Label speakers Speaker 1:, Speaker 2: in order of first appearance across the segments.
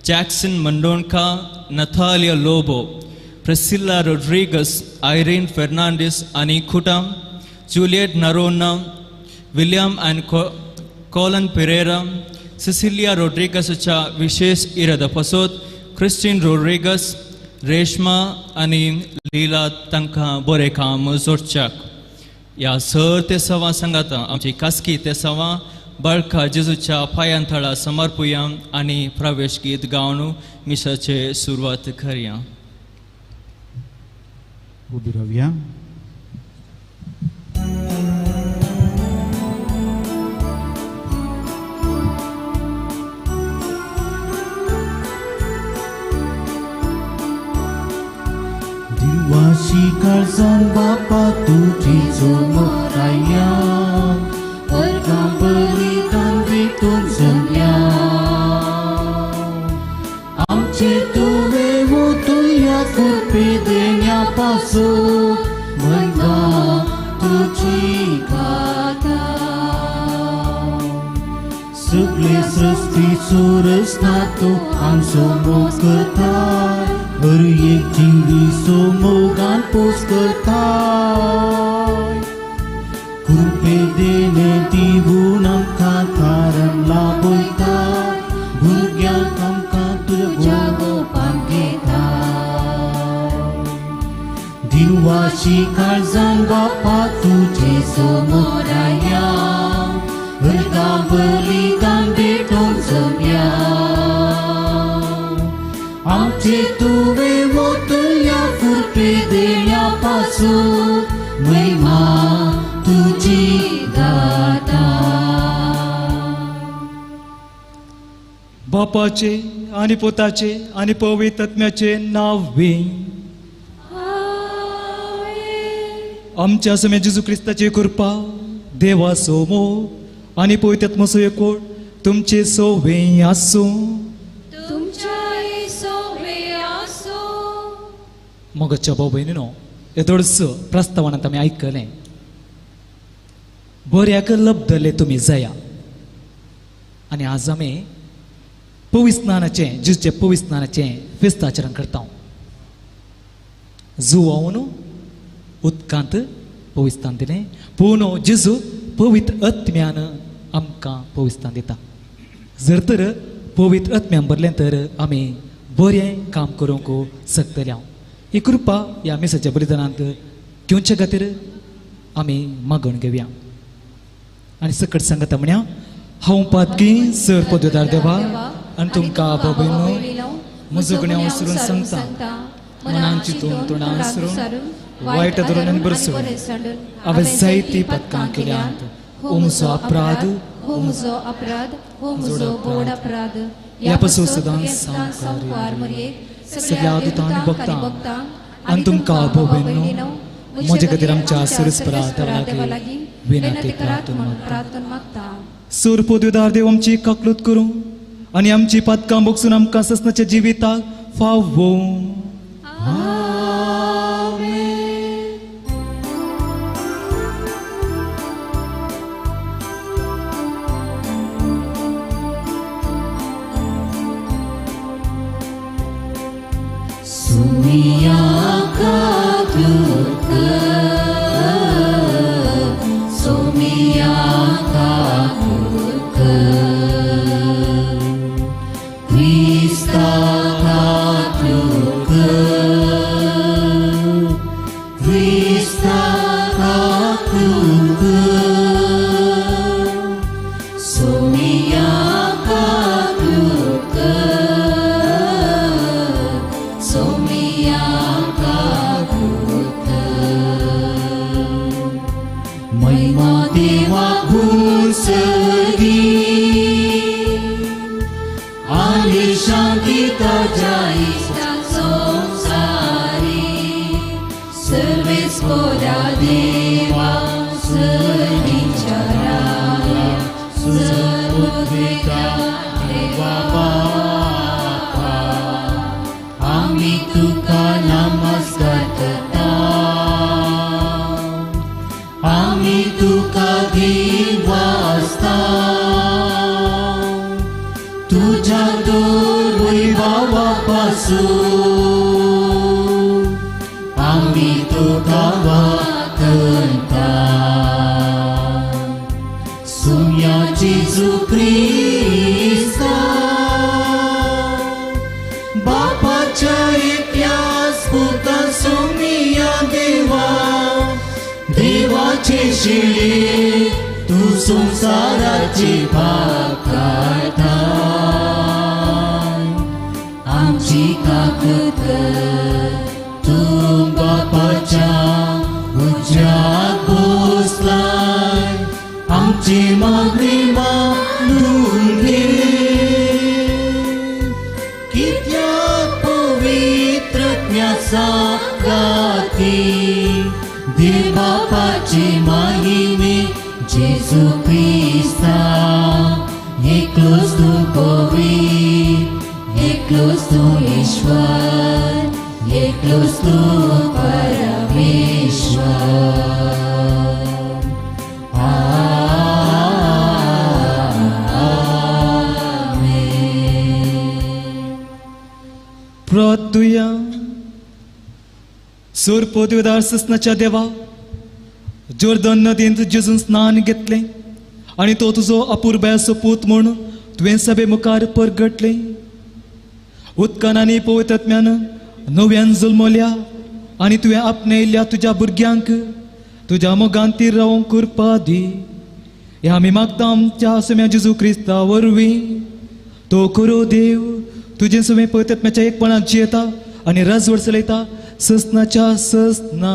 Speaker 1: Jackson Mendonca, Natalia Lobo, Priscilla Rodrigues, Irene Fernandes आनी खुटा, Juliet Noronha, William and Colin Pereira, Cecilia रोड्रिगसाच्या विशेष इरादा पासत क्रिस्टीन रोड्रिगस, रेश्मा आनी लीला तांकां बरें काम जोडच्याक. ह्या सर ते सवां सांगाता आमची खासगी ते सवां बाळका जेजूच्या पांयां थळा समर्पुया आनी प्रवेश गीत गावन मिसाचे सुरवात करया.
Speaker 2: उबी रावया. दिवाशी काळजान बापा तुजी जोमराया, अर्गां बलिदान भेटून जमया. आमचे तुवें वतुया कृपे देण्या पासून महिमा तुजी गाता. सगळे सृश्टी सुरसना तूं आमचो मोग करताय, हर एक जिवी मोगान पोस करताय. कृपे देणे दिवून आमकां थारण लाभयताय, भुरग्यांक आमकां तुज्या गोपान घेताय. दिनवाशी काळजान बापा तुजे समोराया, अर्गां बलिदान भेटोवन जमया. आमचे तुवें वतल्या कृपे देण्या पासून महिमा तुजी गाता.
Speaker 3: बापाचे आनी पुताचे आनी पवित्र आत्म्याचे नांव वे. आमच्या समे जेजू क्रिस्ताची कृपा, देवाचो मोग आनी पवित्र आत्म्याचो एकवट तुमचे सोवे आसूं. मोगाच्या भाव भयणीनो, येदोळच प्रस्तावनांत आमी आयकलें, बऱ्याक लब्धले तुमी जाया. आनी आज आमी पविस्नानाचें, जेजूचें पविस्नानाचें फेस्त आचरण करता. जुवावन उदकांत पविस्तान दिलें, पूण जेजू पवित्र आत्म्यान आमकां पविस्तान दिता. जर तर पवित्र आत्म्यान भरलें तर आमी बरें काम करूंक शकतले. ही कृपा ह्या मिसाच्या बलिदानांत घेवचे खातीर आमी मागण घेवया. आनी सकट सांगता म्हणया, हांव पातकी सर पदवेदार देवा आनी तुमकां बाबयनो म्हजो गुन्यांव सरून सांगता, मनान चिंतून तोंडान सरून वायट धरून आनी बरसून हांवें जायतीं पातकां केल्यांत. हो म्हजो अपराध,
Speaker 4: हो म्हजो अपराध, हो म्हजो व्हड अपराध.
Speaker 3: ह्या पासून सदांच सामकार सगळ्या दुतांनी भक्तांक आनी तुमकां भाव-भयणींनो म्हजे खातीर आमच्या सुरस्परा देवा लागीं विनंती करात म्हूण
Speaker 4: मागता.
Speaker 3: सूर पदवेदार देव आमची काकलूत करूं आनी आमची पातकां भोगसून आमकां ससनाच्या जिविताक फावो.
Speaker 2: तुझ्या दूर पासून आमी तुका वाखणता. सुम्या जेजू क्रिस्ता बापाच्या एकल्याच पुता सुमिया देवा देवाचे शिळे तूं संवसाराची पाप काडटा. आमची काकूत कर तूं बापाच्या उज्याक बसलाय आमची मागणी मानून घे. कित्याक पवित्र सांगाती देव बापाची माहिमे जेजू क्रिस्ता एकलोच तूं पवित्र एकलोच तूं ईश्वर एकलोच तूं परमेश्वर. आमेन.
Speaker 3: प्रार्थुया. सोर पदवीदार ससनाच्या देवा जोर्दन नदींत जेजून स्नान घेतलें आनी तो तुजो अपुरबायेचो पूत म्हूण तुवें सभे मुखार परगटलें. उदकान आनी पवित्र आत्म्यान नव्यान जल्मल्या आनी तुवें आपणायल्ल्या तुज्या भुरग्यांक तुज्या मोगान ती रावंक कृपा दी. ह्या आमी मागता आमच्या सोम्या जेजू क्रिस्ता वरवीं. तो खरो देव तुजें समें पवित्र आत्म्याच्या एकपणान जियेता आनी राजवट चलयता ससनाच्या ससना.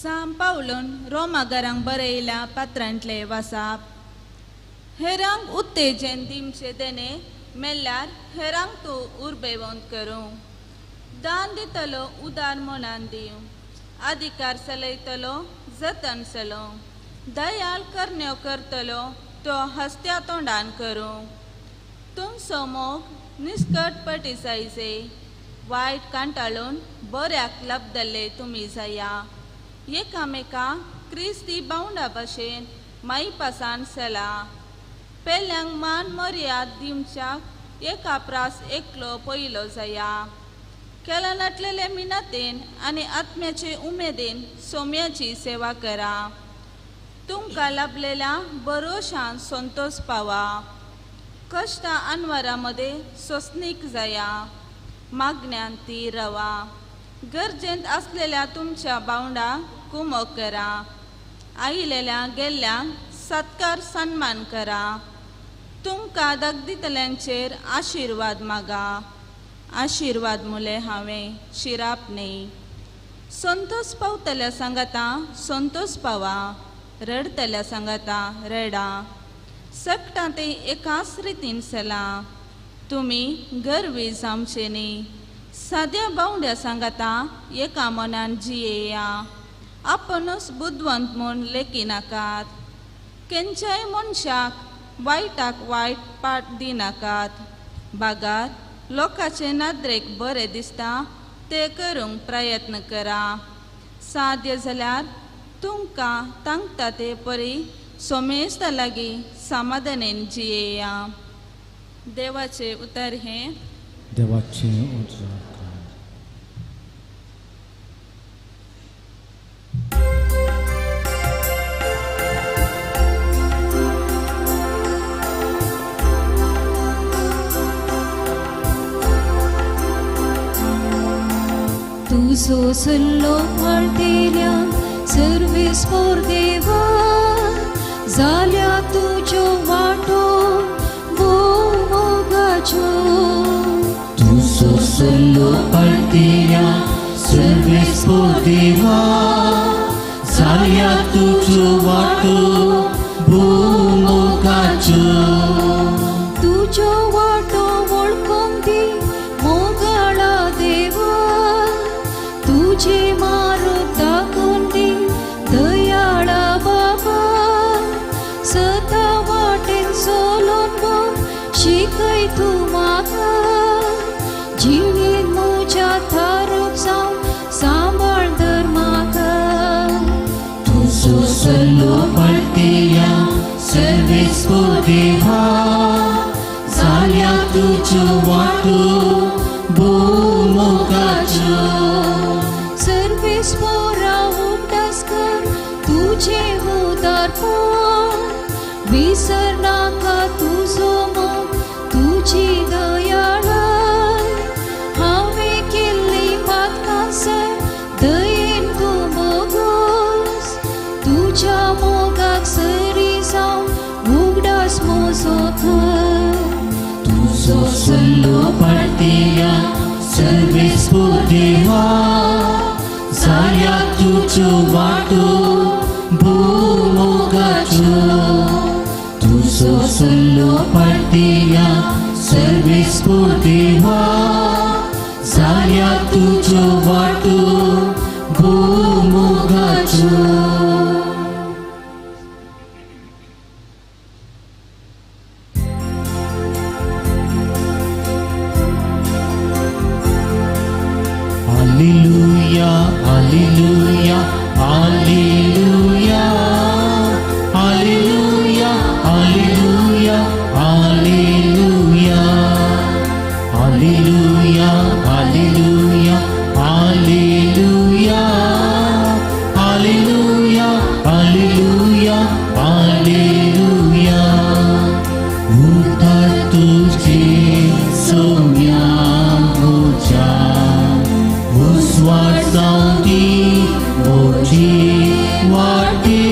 Speaker 5: सांत पावलून रोमागरांक बरयल्या पात्रांतले वासाप. हेरांक उत्तेजन दिवचे देणे मेल्यार हेरांक तूं उर्बेवंत करूं. दान दितलो उदार मनान दिवं. अधिकार चलयतलो जतन चलो. दयाल करण्यो करतलो तो हस्त्या तोंडान करूं. तुमचो मोग निस्कट पटी जायचे वायट कांटाळून बऱ्याक लब्दले तुमी जाया. एकामेका क्रिस्ती बावंडा भशेन माईपासान चला. पेल्यांक मान मर्याद दिवच्याक एका प्रास एकलो पयलो जाया. केला नाटलेले मिनातेन आनी आत्म्याचे उमेदीन सोम्याची सेवा करा. तुमकां लाभलेल्या बरोशान संतोष पावा. कश्टां अनवरा मदें सोंसणीक जाया. मागण्यान ती रवा. गरजेंत आसलेल्या तुमच्या बावंडा कुमक करा. आयिल्ल्या गेल्ल्यांक सत्कार सन्मान करा. तुमकां दगदितल्यांचेर आशिर्वाद मागा. आशिर्वाद मुले हांवें शिराप न्ही. संतोष पावतल्या सांगाता संतोष पावा. रडतल्या सांगाता रडा. सगटां ते एकाच रितीन चला. तुमी गर्वी जावचे न्ही. साद्या बावड्या सांगाता एका मनान जियेया. आपुणूच बुदवंत म्हूण लेखिनाकात. खंयच्याय मनशाक वायटाक वायट पाट दिनाकात. बागार लोकांचे नदरेक बरें दिसता तें करूंक प्रयत्न करा. साध्य जाल्यार तुमकां तांकता ते परी सोमेस्ता लागीं समाधानेन जियेया. देवाचें उतर हें.
Speaker 6: देवाचें उतर.
Speaker 4: तुजो सल्लो पाळटेल्या सर्वीस पोर देवा जाल्या तुज्यो वाटो भोव मोगाच्यो.
Speaker 2: तुजो सल्लो पाळटेल्या सर्वीस पोर देवा जाल्या तुज्यो वाटो भोव मोगाच्यो.
Speaker 4: तुज्यो वाटो वळखूंक दी मोगाळा देवा. तुझे मारू दाखोवन दी दयाळा बाबा. सता वाटेन चलोन गो शिकय तूं म्हाका. जिणे तुज्या थारूप जावन सांबाळ धर म्हाका.
Speaker 2: तुजो सल्लो पाळतेया सर्वेस्पो देवा, जाल्या तुज्यो वाटो भोव मोगाच्यो.
Speaker 4: सर्वेस्पोरा उगडास कर तुजें उदारपण, विसर नाका तुजो मोग तुजी दयाळाय. हांवें केल्ली पातकां सर दयेन तूं मोगोस, तुज्या मोगाक सरी जावन उगडास म्हजो कर.
Speaker 2: तुजो सल्लो पाळतेया सर्वेस्पो देवा, जाल्या तुज्यो वाटो भोव मोगाच्यो. तुजो सल्लो पाळतेया सर्वेस्पो देवा, जाल्या तुज्यो वाटो भोव मोगाच्यो. Alleluia, Alleluia, Alleluia, Alleluia, Alleluia, Alleluia, Alleluia, Alleluia, Alleluia, Alleluia, Alleluia, Alleluia. उद्धार तुझे सोम्या म्हज्या, उजवाड जावं दी म्हजी वाटे,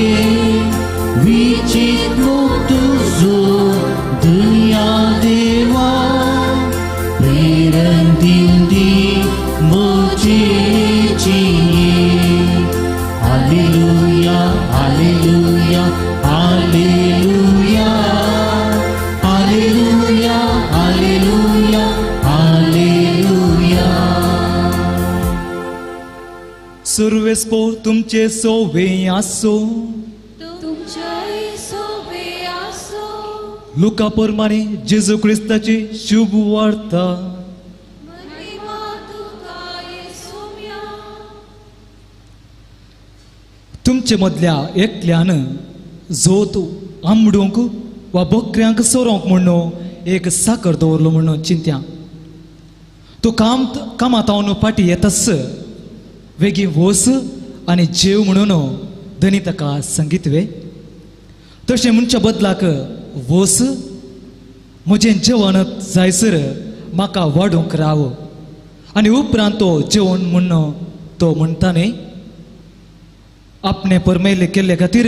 Speaker 2: विचीत मोग तुजो दया देवा, प्रेरण दिवं दी म्हजे जिये. Alleluia, alleluia, alleluia, alleluia, alleluia, alleluia.
Speaker 3: सुर्वेस्पोर तुमचे सोवे आसो,
Speaker 4: तुमच्याय सोबे आसो.
Speaker 3: लुका प्रमाणे जेजू क्रिस्ताची शुभ वार्ता.
Speaker 4: महिमा तुका येसुम्या.
Speaker 3: तुमचे मदल्या एकल्यान जोत आंबडूंक वा बकऱ्यांक सोरोवंक म्हणून एक साकर दवरलो म्हणून चिंत्या. तूं काम कामांत फाटी येतास वेगीं वोस आनी जेव म्हणून धनी ताका संगीत वे. तशें म्हणच्या बदलाक वोस म्हजें जेवण जायसर म्हाका वाडूंक राव आनी उपरांत तो जेवण म्हणून तो म्हणटा न्ही. आपणे परमेल्ले केल्ले खातीर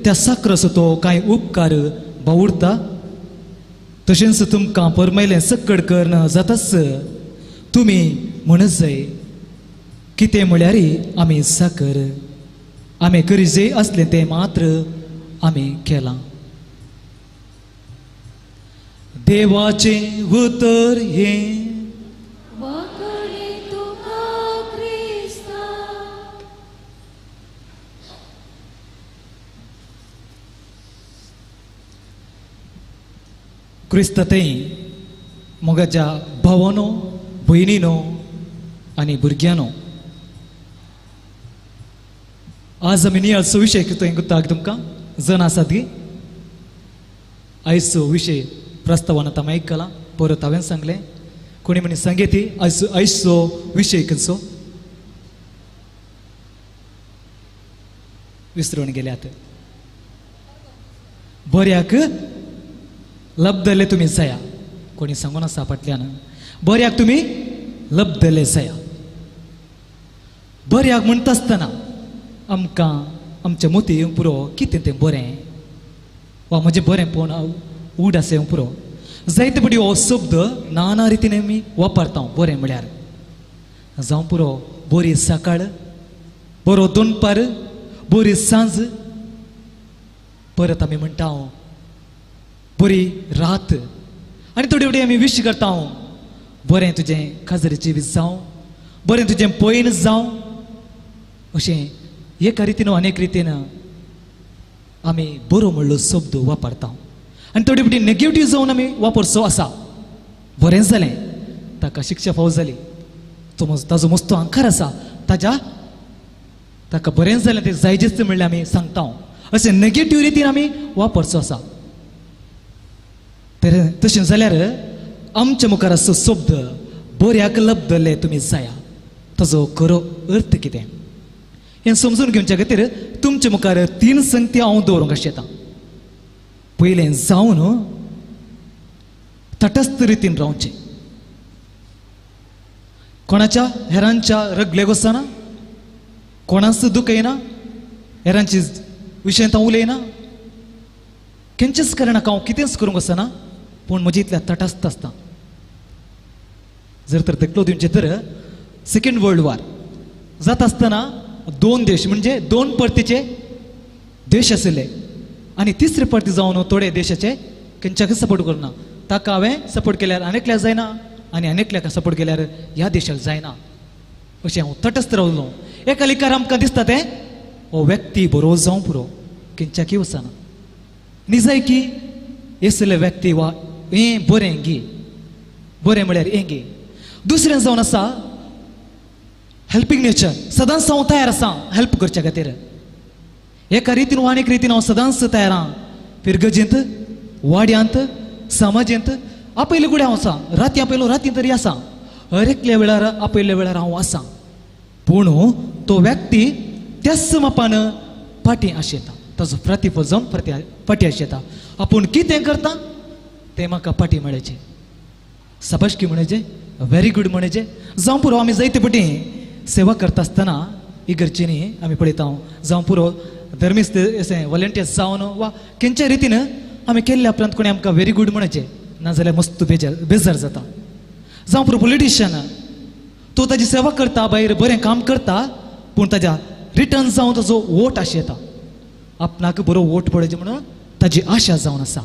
Speaker 3: त्या साकराचो तो कांय उपकार बावुरता. तशेंच तुमकां परमेलें सक्कड कर्ण जाताच तुमी म्हणत जाय कितें म्हळ्यार आमी साकर आमी करी आसलें तें मात्र आमी केलां. देवाचें उतर हें क्रिस्त थंय म्हज्या भावानो भयणीनो आनी भुरग्यांनो, आज आमी नियाळचो विशय कितें गुत्ताक तुमकां जण आसात गी. आयचो विशय प्रस्तावान आतां आयकला, परत हांवें सांगलें कोणी म्हणी सांगेती आयचो आयचो विशय खंयचो विसरून गेल्यात. बऱ्याक लब्धले तुमी जाया, कोणी सांगून आसा फाटल्यान बऱ्याक तुमी लब्धले जाया. बऱ्याक म्हणटा आसतना आमकां आमच्या मोती येवंक पुरो कितें तें बरें वा म्हजें बरेंपण उड आसा येवंक पुरो. जायते पटी हो शब्द नाना रितीन आमी वापरता. बरें म्हळ्यार जावं पुरो बरी सकाळ, बरो दनपार, बरी सांज, परत आमी म्हणटा बरी रात, आनी थोडे थोडे आमी विश करता बरें तुजें खाजरी जिवीत जावं, बरें तुजें पयन जावं. अशें एका रितीन अनेक रितीन आमी बरो म्हणलो शब्द वापरता आनी थोडी फावटी नेगेटीव जावन आमी वापरचो आसा. बरें जालें ताका शिक्षा फाव जाली, तो ताजो मस्तो आंकार आसा, ताज्या ताका बरें जालें तें जायजेच म्हणल्यार आमी सांगता. अशें नेगेटीव रितीन आमी वापरचो आसा. तर तशें जाल्यार आमच्या मुखार आसचो शब्द बऱ्याक लब्धले तुमी जाया, ताजो खरो अर्थ कितें हें समजून घेवच्या खातीर तुमच्या मुखार तीन संगती हांव दवरूंक आशेतां. पयलें जावन तटस्थ रितीन रावचें, कोणाच्या हेरांच्या रगलेक वचना, कोणाच दुखयना, हेरांची विशयांत हांव उलयना, खंयचेच कारणाक हांव कितेंच करूंक वचना, पूण म्हजे इतल्या तटस्थ आसता. जर तर दाखलो दिवचें तर सेकंड वर्ल्ड वॉर जाता आसतना दोन देश म्हणजे दोन परतीचे देश आशिल्ले आनी तिसरे परती जावन थोडे देशाचे खंयच्याकूच सपोर्ट करना, ताका हांवें सपोर्ट केल्यार आनी एकल्याक जायना आनी आनी एकल्याक सपोर्ट केल्यार ह्या देशाक जायना, अशें हांव तटस्थ रावलो. एका लेखार आमकां दिसता तें हो व्यक्ती बरो जावं पुरो, खंयच्याकूय वचना. निजाय की येसले व्यक्ती वा हें बरें गी, बरें म्हळ्यार हें गी. दुसरें जावन आसा हेल्पींग नेचर, सदांच हांव तयार आसा हेल्प करच्या खातीर. एका रितीन वा आनीक रितीन हांव सदांच तयार आहा. फिरगजेंत, वाड्यांत, समाजेंत आपयले कडेन हांव आसा, राती आपयलो राती तरी आसा, हर एकल्या वेळार आपयल्या वेळार हांव आसा. पूण तो व्यक्ती त्याच मापान फाटीं आशेता, ताजो प्रतिफळ जावन फाटीं आशेता. आपूण कितें करता तें म्हाका फाटीं मेळचें, शाबासकी म्हणचें, व्हेरी गूड म्हणचें. जावं पुरो आमी जायते पटी सेवा करता आसतना इगर्जेनी आमी पळयता, जावं पुरो धर्मीस्त अशें वॉलंटियर्स जावन वा खंयच्या रितीन आमी केल्ल्या उपरांत कोणी आमकां व्हेरी गूड म्हणचें, नाजाल्यार मस्त बेजार जाता. जावं पुरो पॉलिटिशियन तो ताजी सेवा करता, भायर बरें काम करता, पूण ताज्या रिटर्न जावन ताजो वोट आशेता, आपणाक बरो वोट पडचो म्हणून ताजी आशा जावन आसा.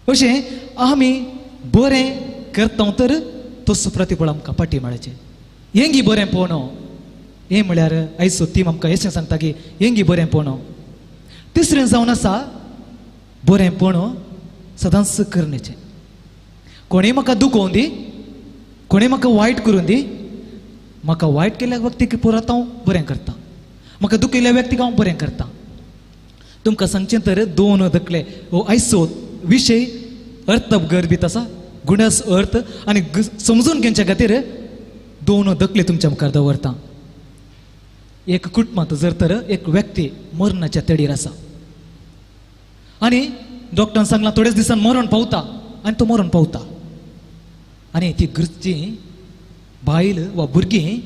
Speaker 3: अशें आमी बरें करता तर तसो प्रतिफळ आमकां फाटीं मेळचें. हेंगी बरें पळोवनो हें म्हळ्यार आयचो तीम आमकां अशें सांगता की हेंगी बरें पळोवनो. तिसरें जावन आसा बरें पळोवनो सदांच करणेचें. कोणें म्हाका दुखोवन दी, कोणें म्हाका वायट करून दी, म्हाका वायट केल्ल्या व्यक्तीक परत हांव बरें करता, म्हाका दुखयल्ल्या व्यक्तीक हांव बरें करता. तुमकां सांगचें तर दोन दकले हो आयचो विशय अर्थगर्भीत आसा, गुणस अर्थ आनी समजून घेवच्या खातीर दोन दकले तुमच्या मुखार दवरता. एक कुटुंबांत जर तर एक व्यक्ती मरणाच्या तडीर आसा आनी डॉक्टरान सांगलां थोड्याच दिसान मरण पावता आनी तो मरण पावता आनी ती घरची बायल वा भुरगीं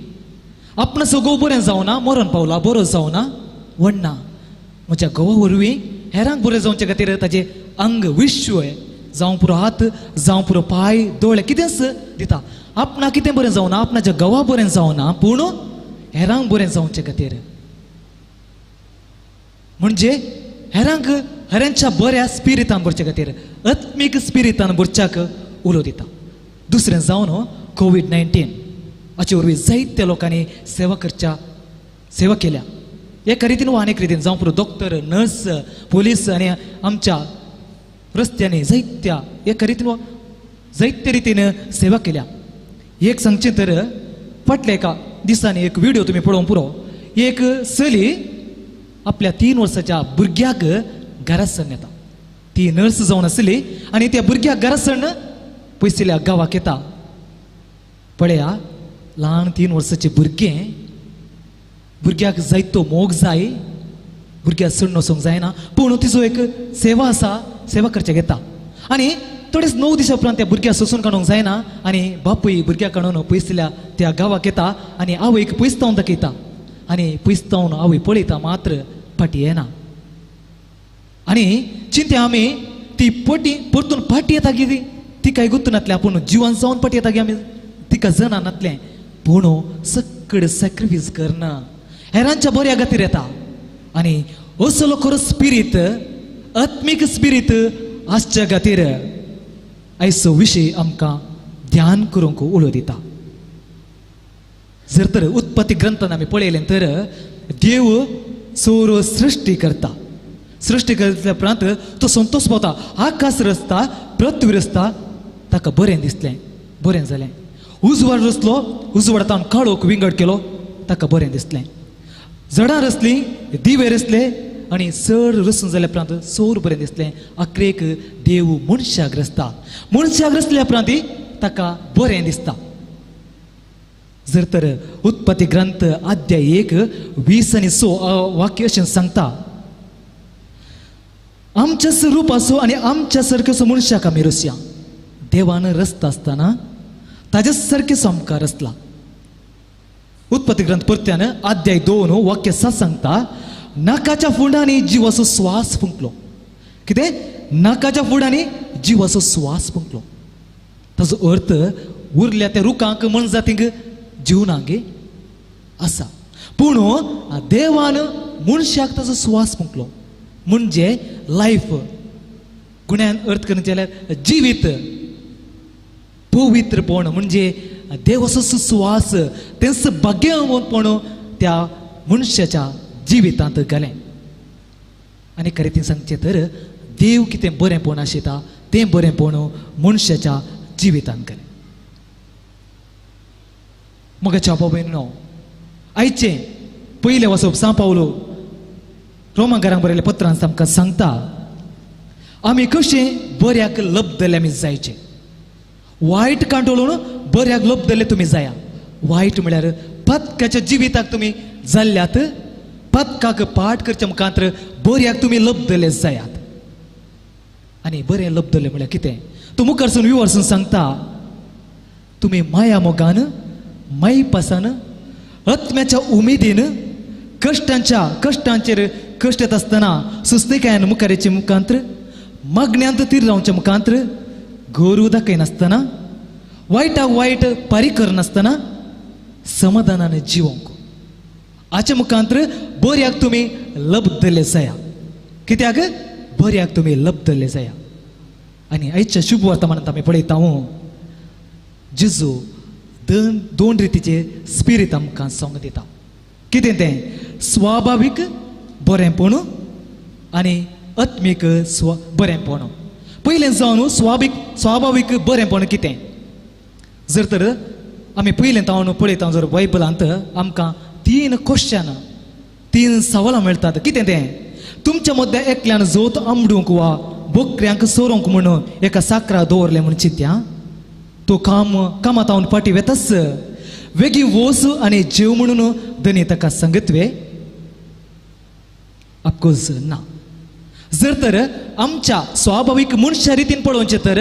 Speaker 3: आपणा सगळो बरें जावना, मरण पावला बरो जावना, वण्णा म्हज्या घोवा वरवीं हेरांक बरें जावचे खातीर ताजें अंग विश्व जावं पुरो हात, जावं पुरो पांय, दोळे कितेंच दिता. आपणाक कितें बरें जावना, आपणाच्या घोवा बरें जावना, पूण हेरांक बरें जावचे खातीर म्हणजे हेरांक हेरांच्या बऱ्या स्पिरितान भरचे खातीर आत्मीक स्पिरितान भरच्याक उलो दिता. दुसरें जावन कोवीड-19 हाचे वरवीं जायत्या लोकांनी सेवा केल्या एका रितीन वा आनीक रितीन, जावं पुरो डॉक्टर, नर्स, पोलीस आनी आमच्या रस्त्यांनी जायत्या एका रितीन वा जायत्या रितीन सेवा केल्या. एक सांगचें तर फाटल्या एका दिसांनी एक व्हिडिओ तुमी पळोवंक पुरो, एक चली आपल्या 3 वर्साच्या भुरग्याक घरा सरण येता. ती नर्स जावन आसली आनी त्या भुरग्याक घरा सरण पयसुल्ल्या गांवाक येता. पळया ल्हान 3 वर्साचें भुरगें, भुरग्याक जायतो मोग जाय, भुरग्याक सण वचूंक जायना, पूण तिचो एक सेवा आसा, सेवा करच्याक येता. आनी थोडेच 9 दिसां उपरांत त्या भुरग्याक सोसून काडूंक जायना आनी बापूय भुरग्याक काडून पयसुल्ल्या त्या गांवाक येता आनी आवयक पयसतावन दाखयता आनी पयसतावन आवय पळयता मात्र फाटीं येना. आनी चिंत्या आमी ती पटी परतून फाटीं येता की तिका गुत्त नातलें, आपूण जिवन जावन फाटीं येता की आमी तिका जना नातलें, पूण सकड सॅक्रिफायस करना हेरांच्या बऱ्या खातीर येता. आनी असलो खरो स्पिरीत, आत्मीक स्पिरीत आसच्या खातीर आयचो विशय आमकां ध्यान करूंक उलो दिता. जर तर उत्पत्ती ग्रंथान आमी पळयलें तर देव सोरो सृश्टी करता, सृश्टी करतल्या उपरांत तो संतोष पावता, आकाश रचता, पृथ्वी रचता, ताका बरें दिसलें, बरें जालें. उजवाड रचलो, उजवाडांत काळोख विंगड केलो, ताका बरें दिसलें. झडां रचलीं, दिवे रचले आनी चड रसून जाल्या उपरांत सोर बरें दिसलें. अकरेक देव मनशाक रचता, मनशाक रचल्या उपरांत ताका बरें दिसता. जर तर उत्पत्ती ग्रंथ अध्याय 1:20 आनी 6 वाक्य अशें सांगता, आमच्या रूपाचो आनी आमच्या सारकेचो मनशाक आमी रचया. देवान रचता आसतना ताज्या सारकेचो आमकां रचला. उत्पत्ती ग्रंथ परत्यान अध्याय 2 वाक्य 7 सांगता, नाकाच्या फुडांनी जिवाचो स्वास फुंकलो. कितें? नाकाच्या फुडांनी जिवाचो स्वास फुंकलो. ताजो अर्थ उरल्या त्या रुखांक मनजातींक जीवनांक आसा, पूण देवान मनशाक ताजो स्वास फुंकलो म्हणजे लायफ. गुण्यान अर्थ करून जाल्यार जिवीत, पवित्रपण म्हणजे देवाचो स्वास तेंच भाग्यवंतपण त्या मनशाच्या जिवितांत घालें. आनी खरें ती सांगचें तर देव कितें बरेंपण आशिता तें बरेंपण मनशाच्या जिवितांत घालें. म्हज्या बाबा आयचें पयलें वाचप सां पावलो रोमांकारांक बरयल्ल्या पत्रान आमकां सांगता, आमी कशें बऱ्याक लब्धले आमी जायचें. वायट कांटोळून बऱ्याक लब्धले तुमी जाया. वायट म्हळ्यार पत्काच्या जिविताक तुमी जाल्ल्यात, पत्काक पाठ करच्या मुखांतर बऱ्याक तुमी लब्धले जायात. आनी बरें लब्धले म्हळ्यार कितें? तूं मुखारसून विवरसून सांगता, तुमी माया मोगान, मायपासान, आत्म्याच्या उमेदीन, कश्टांच्या कश्टांचेर कश्ट येत आसतना सुस्तेकायन मुखारेचे मुखांत्र, मागण्यांत तीर रावच्या मुखांत्र, गोरू दाखयनासतना, वायटाक वायट पारी करनासतना समाधानान जिवंक. हाच्या मुखांत्र बऱ्याक तुमी लब्धले जाया. कित्याक? बऱ्याक तुमी लब्धले जाया. आनी आयच्या शुभ वर्तमानांत आमी पळयता, जेजू दोन रितीचे स्पिरीत आमकां सांग दिता. कितें तें? स्वाभावीक बरेंपण आनी आत्मीक बरेंपण. पयलें जावन स्वाभावीक बरेंपण कितें? जर तर आमी पयलें तावन पळयता जर बायबलांत आमकां 3 क्वेश्चन, 3 सवालां मेळटात. कितें तें? तुमच्या मदल्या एकल्यान जोत आमडूंक वा बोकऱ्यांक सोरोवंक म्हणून एका साकरा दवरलें म्हूण चिंत्या, तो कामातावन फाटी वेताच वेगीं वोस आनी जेव म्हणून धनी ताका सांगत वे? ऑफकोर्स ना. जर तर आमच्या स्वाभावीक मनशा रितीन पळोवचें तर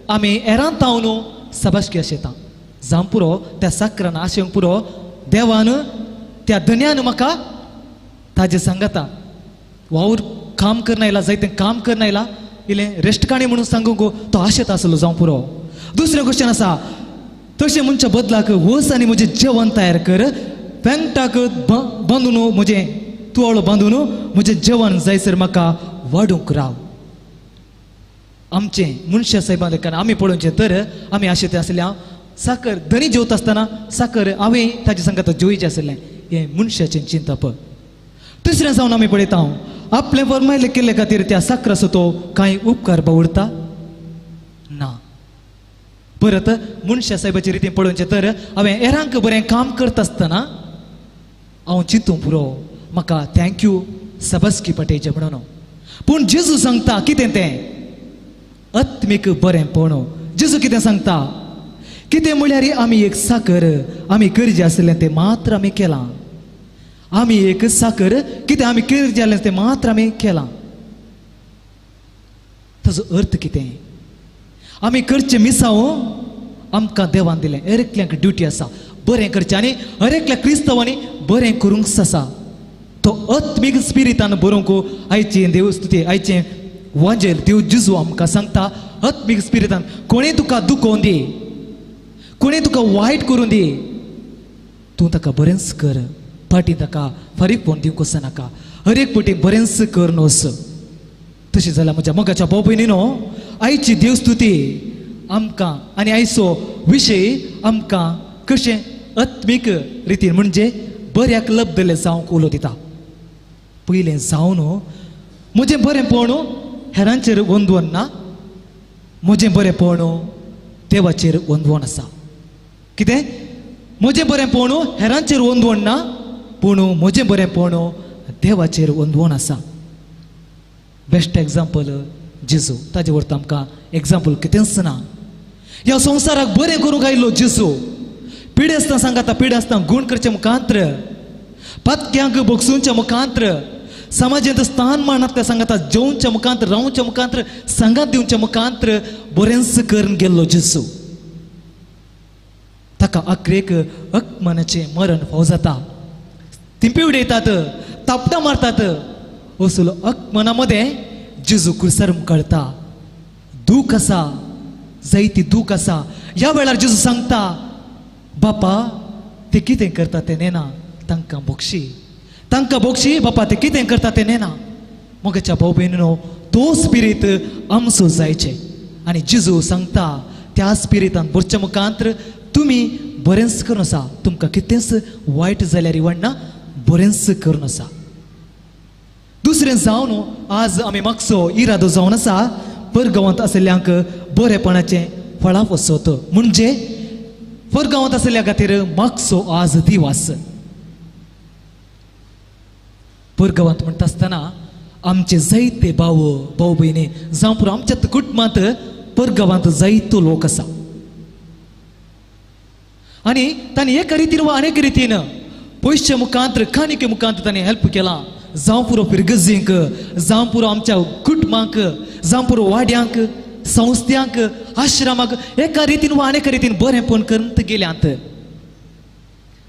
Speaker 3: आमी एरांतावन सबाशकी आशेता, जावं पुरो त्या साकरान आशेवंक पुरो, देवान त्या धन्यान म्हाका ताजें सांगता, वावर काम करना येयला, जायतें काम करना येयला, इल्लें रेस्ट काणी म्हणून सांगूंक तो आशेता आसलो जावं पुरो. दुसरें क्वेश्चन आसा, तशें म्हणच्या बदलाक वस आनी म्हजें जेवण तयार कर, पेंटाक बांदून म्हजें तुवाळो बांदून म्हजें जेवण जायसर म्हाका वाडूंक राव. आमचें मनशा सायबा लेखान आमी पळोवचें तर आमी आशेते आसल्या साकर धनी जेवता आसतना साकर हांवें ताजे सांगता जेवचें आसलें, हें मनशाचें चिंतप. तिसरें जावन आमी पळयता, आपलें फर्मायलें केल्ले खातीर त्या साकराचो तो कांय उपकार बावडता ना. परत मनशा सायबाचे रितीन पळोवचें तर हांवें हेरांक बरें काम करता आसतना हांव चिंतूं पुरो म्हाका thank you सबासकी पटेचें म्हणून. पूण जेजू सांगता कितें तें? आत्मीक बरेंपण. जेजू कितें सांगता? कितें म्हळ्यार आमी एक साकर, आमी गरजे आसलें तें मात्र आमी केलां. आमी एक साकर, कितें आमी गरजे आसलें तें मात्र आमी केलां. ताजो अर्थ कितें? आमी करचें मिसांव आमकां देवान दिलें. हर एकल्याक ड्युटी आसा बरें करचें आनी हर एकल्या क्रिस्तांवांनी बरें करूंक आसा. तो आत्मीक स्पिरितान बरोवंक आयची देवस्तुती, आयचें वांजेल देव जेजू आमकां सांगता, आत्मीक स्पिरितान कोणें तुका दुखोवन दी, कोणें तुका वायट करून दी, तूं ताका बरेंच कर, फाटीं ताका फारीकपण दिवंक वचनाका, हर एक पटी बरेंच कर नोस. तशें जाल्यार म्हज्या मोगाच्या भाव भयणीनो, आयची देवस्तुती आमकां आनी आयचो विशय आमकां कशें आत्मीक रितीन म्हणजे बऱ्याक लब्धले जावंक उलो दिता. पयलें जावन म्हजें बरेंपण हेरांचेर वंदवन ना, म्हजें बरेंपण देवाचेर वंदवन आसा. कितें म्हजें बरेंपण हेरांचेर वंदवण ना, पूण म्हजें बरेंपण देवाचेर वंदवण आसा. बेस्ट एग्जाम्पल जेजू, ताजे वरता आमकां एग्जाम्पल कितेंच ना. ह्या संवसाराक बरें करूंक आयिल्लो जेजू, पिडेस्तां सांगाता पिडेस्तां गूण करचें मुखांत्र, पातक्यांक बगसूंच्या मुखांत्र, समाजांत स्थान मानांतल्या सांगाता जेवच्या मुखांत्र, रावच्या मुखांत्र, सांगात दिवच्या मुखांत्र बरेंच करून गेल्लो जेजू. ताका अक्रेक अकमानाचें मरण फाव जाता. तिंपी उडयतात, तापटां मारतात, असलो अकमना मदें जेजू कुर्सार मुखाळता. दूख आसा, जायती दूख आसा. ह्या वेळार जेजू सांगता, बापा ते कितें करता तें नेना, तांकां बोगशी, तांकां बोगशी, बापा ते कितें करता तें नेना. मोगाच्या भाव भयणीनो, तो स्पिरीत आमचो जायचें. आनी जेजू सांगता त्या स्पिरितान भरच्या मुखांत्र तुमी बरेंच करून आसा, तुमकां कितेंच वायट जाल्यार इवणना, बरेंच करून आसा. दुसरें जावन आज आमी मागचो इरादो जावन आसा परगांवांत आशिल्ल्यांक बरेपणाचें फळां वसत, म्हणजे परगांवांत आशिल्ल्या खातीर मागचो आज दिवास. परगांवांत म्हणटा आसतना आमचे जायते भाव भाव भयणी जावं पुरो आमच्या कुटुंबांत परगांवांत जायतो लोक आसा आनी तांणी एका रितीन वा अनेक रितीन पयशे मुखांत काणिके मुखांत तांणी हेल्प केला. जावं पुरो फिरगजींक, जावं पुरो आमच्या कुटुंबांक, जावं पुरो वाड्यांक, संस्थ्यांक, आश्रमाक एका रितीन वा अनेक रितीन बरेंपण करून गेल्यांत.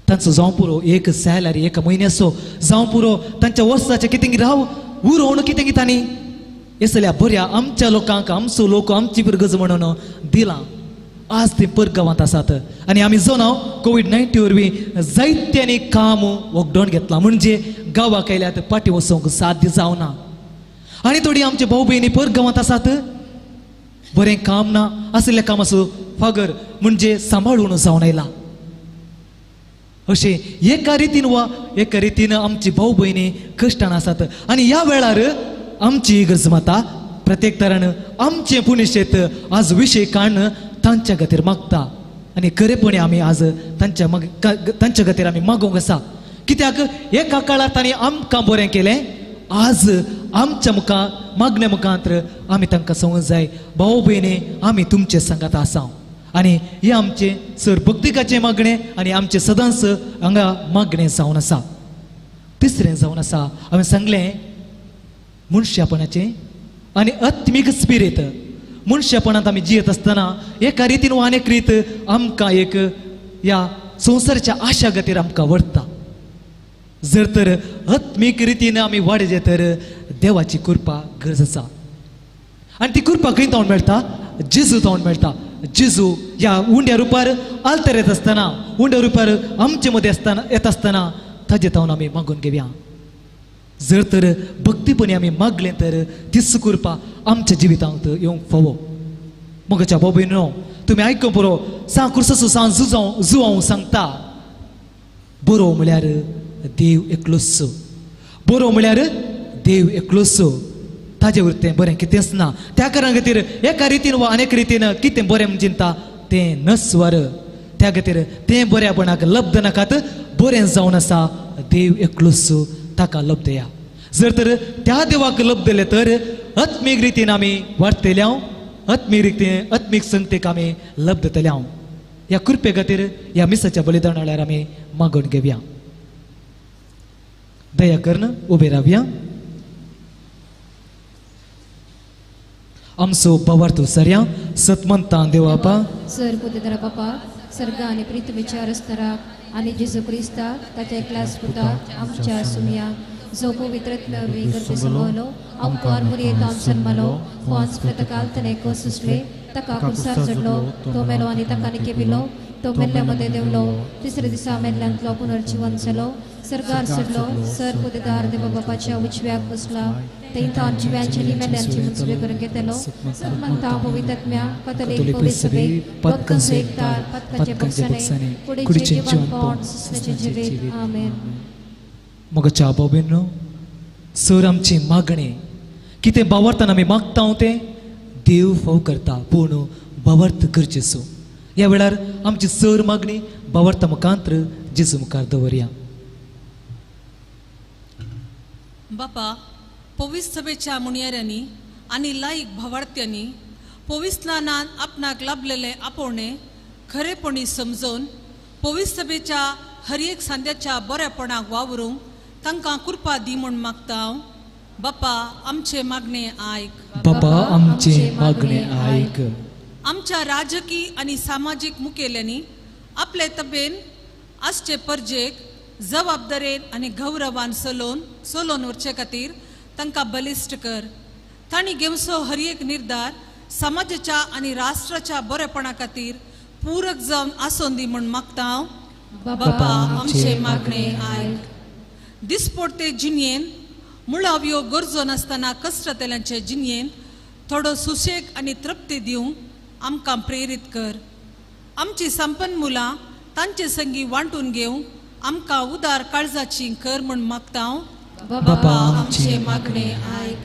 Speaker 3: तांचो जावं पुरो एक सॅलरी एका म्हयन्याचो, जावं पुरो तांच्या वर्साचें कितें राव उरोवन कितें तांणी असल्या बऱ्या आमच्या लोकांक, आमचो लोक आमची फिरगज म्हणून दिलां. आज ते परगांवांत आसात आनी आमी जाणां कोवीड-19 वरवीं जायत्यांनी काम वखडोवन घेतलां, म्हणजे गांवाक आयल्यात फाटीं वचूंक साध्य जावना. आनी थोडी आमचे भाव भयणी परगांवांत आसात, बरें काम ना आशिल्ल्या कामाचो फागर म्हणजे सांबाळून जावन आयला. अशें एका रितीन वा एका रितीन आमची भाव भयणी कश्टान आसात. आनी ह्या वेळार आमची इगर्ज माता प्रत्येक तरान आमचें पुणेशेत आज विशय काडून तांच्या खातीर मागता आनी खरेपणी आमी आज तांच्या खातीर आमी मागूंक आसा. कित्याक एका काळार तांणी आमकां बरें केलें, आज आमच्या मुखार मागण्या मुखांत्र आमी तांकां सांगूंक जाय, भाव भयणी आमी तुमचे सांगात आसा. आनी हें आमचें सर भक्तिकाचें मागणें आनी आमचें सदांच हांगा मागणें जावन आसा. तिसरें जावन आसा, हांवें सांगलें मनशापणाचें आनी आत्मीक स्पिरीत. मनशापणांत आमी जियेत आसतना एका रितीन वा अनेक रीत आमकां एक ह्या संवसाराच्या आशा खातीर आमकां व्हरता. जर तर आत्मीक रितीन आमी वाडयले तर देवाची कृपा गरज आसा. आनी ती कृपा खंय तावन मेळटा? जेजू तावन मेळटा. जेजू ह्या उंड्या रुपार आल्तर येत आसतना, उंड्या रुपार आमचे मदें आसतना येत आसतना ताजे तावन आमी मागून घेवया. जर तर भक्तीपणी आमी मागलें तर तीच कृपा आमच्या जिवितांत येवंक फावो. मोगाच्या भाव भयणीनो, तुमी आयकूंक पुरो, सांग कुर्साचो सांग जुआंव सांगता, बरो म्हळ्यार देव एकलोच, बरो म्हळ्यार देव एकलोच, ताजे वरतें बरें कितेंच ना. त्या कारणा खातीर एका रितीन वा अनेक रितीन कितें बरें म्हण चिंता तें नस्वर, त्या खातीर तें बऱ्यापणाक लब्ध नाकात, बरें जावन आसा देव एकलोच, ताका लब्धया. जर तर त्या देवाक लब्धले तर आत्मीक रितीन आमी वाडटले, आत्मीक रितीन आत्मीक संगतेक आमी लब्धतले. ह्या कृपे खातीर ह्या मिसाच्या बलिदान वेळार आमी मागून घेवया. दया करून उबे रावया. आमचो भावार्थ सरया सतमंता देवापा
Speaker 4: सर पुतेदरा बापा सर्ग आनी पृथ्वीच्या रस्तराक आनी जेजू क्रिस्ताक ताच्या एकल्याच पुताक आमच्या सुमया जो पवित्र वरवीं गर्भ समवलो आमकां मुरयेंत जन्मलो पोंच प्रतकाल ताणें कोसुसले ताका कुर्सार चडलो तो मेलो आनी ताका निकेपिलो तो मेल्ल्या मदें देंवलो तिसऱ्या दिसा मेल्ल्यांतलो पुनर्जिवन जालो सर्गार चडलो सर पुतेदार देवा बापाच्या उजव्याक बसला थंय जिव्यांची मेल्ल्यांची मुजवे करून घेतलो सतमंता पवित्रत्म्या कथोलीक पवित्र सभेक पदकांचो एकतार पदकांचे बक्षाणे कुडीचें जिवनपण सुसण्याचें जिवीत. आमेन.
Speaker 3: मोगाच्या भाव भयणीनो, सर आमची मागणी कितें भावार्थान आमी मागता तें देव फाव करता, पूण भावार्थ गरजेचो. ह्या वेळार आमची सर मागणी भावार्था मुखांत्र जेजू मुखार दवरया.
Speaker 7: बापा, पवित्र सभेच्या मुणयाऱ्यांनी आनी लायक भावार्थ्यांनी पवित्रनान आपणाक लाभलेले आपोवणे खरेपणी समजून पवित्र सभेच्या हर एक सांद्याच्या बऱ्यापणाक वावरूंक तांकां कृपा दी म्हूण मागता हांव. बापा, आमचे मागणे आयक.
Speaker 3: बापा, आमचे मागणे आयक.
Speaker 7: आमच्या राजकीय आनी सामाजीक मुखेल्यांनी आपले तबेन आसचे परजेक जबाबदारेन आनी गौरवान चलोवन व्हरचे खातीर तांकां बलिश्ट कर. तांणी घेवचो हर एक निर्धार समाजाच्या आनी राष्ट्राच्या बरेपणा खातीर पूरक जावन आसून दी म्हूण मागता हांव. बापा, आमचे मागणे आयक. दिसपडते जिणयेन मुळाव्यो गरजो नासतना कश्टतल्यांचे जिणयेन थोडो सुशेग आनी तृप्ती दिवंक आमकां प्रेरीत कर. आमची संपन्न मुलां तांचे संगी वांटून घेवंक आमकां उदार काळजाची कर म्हूण मागता हांव. बापा, आमचे मागणे आयक.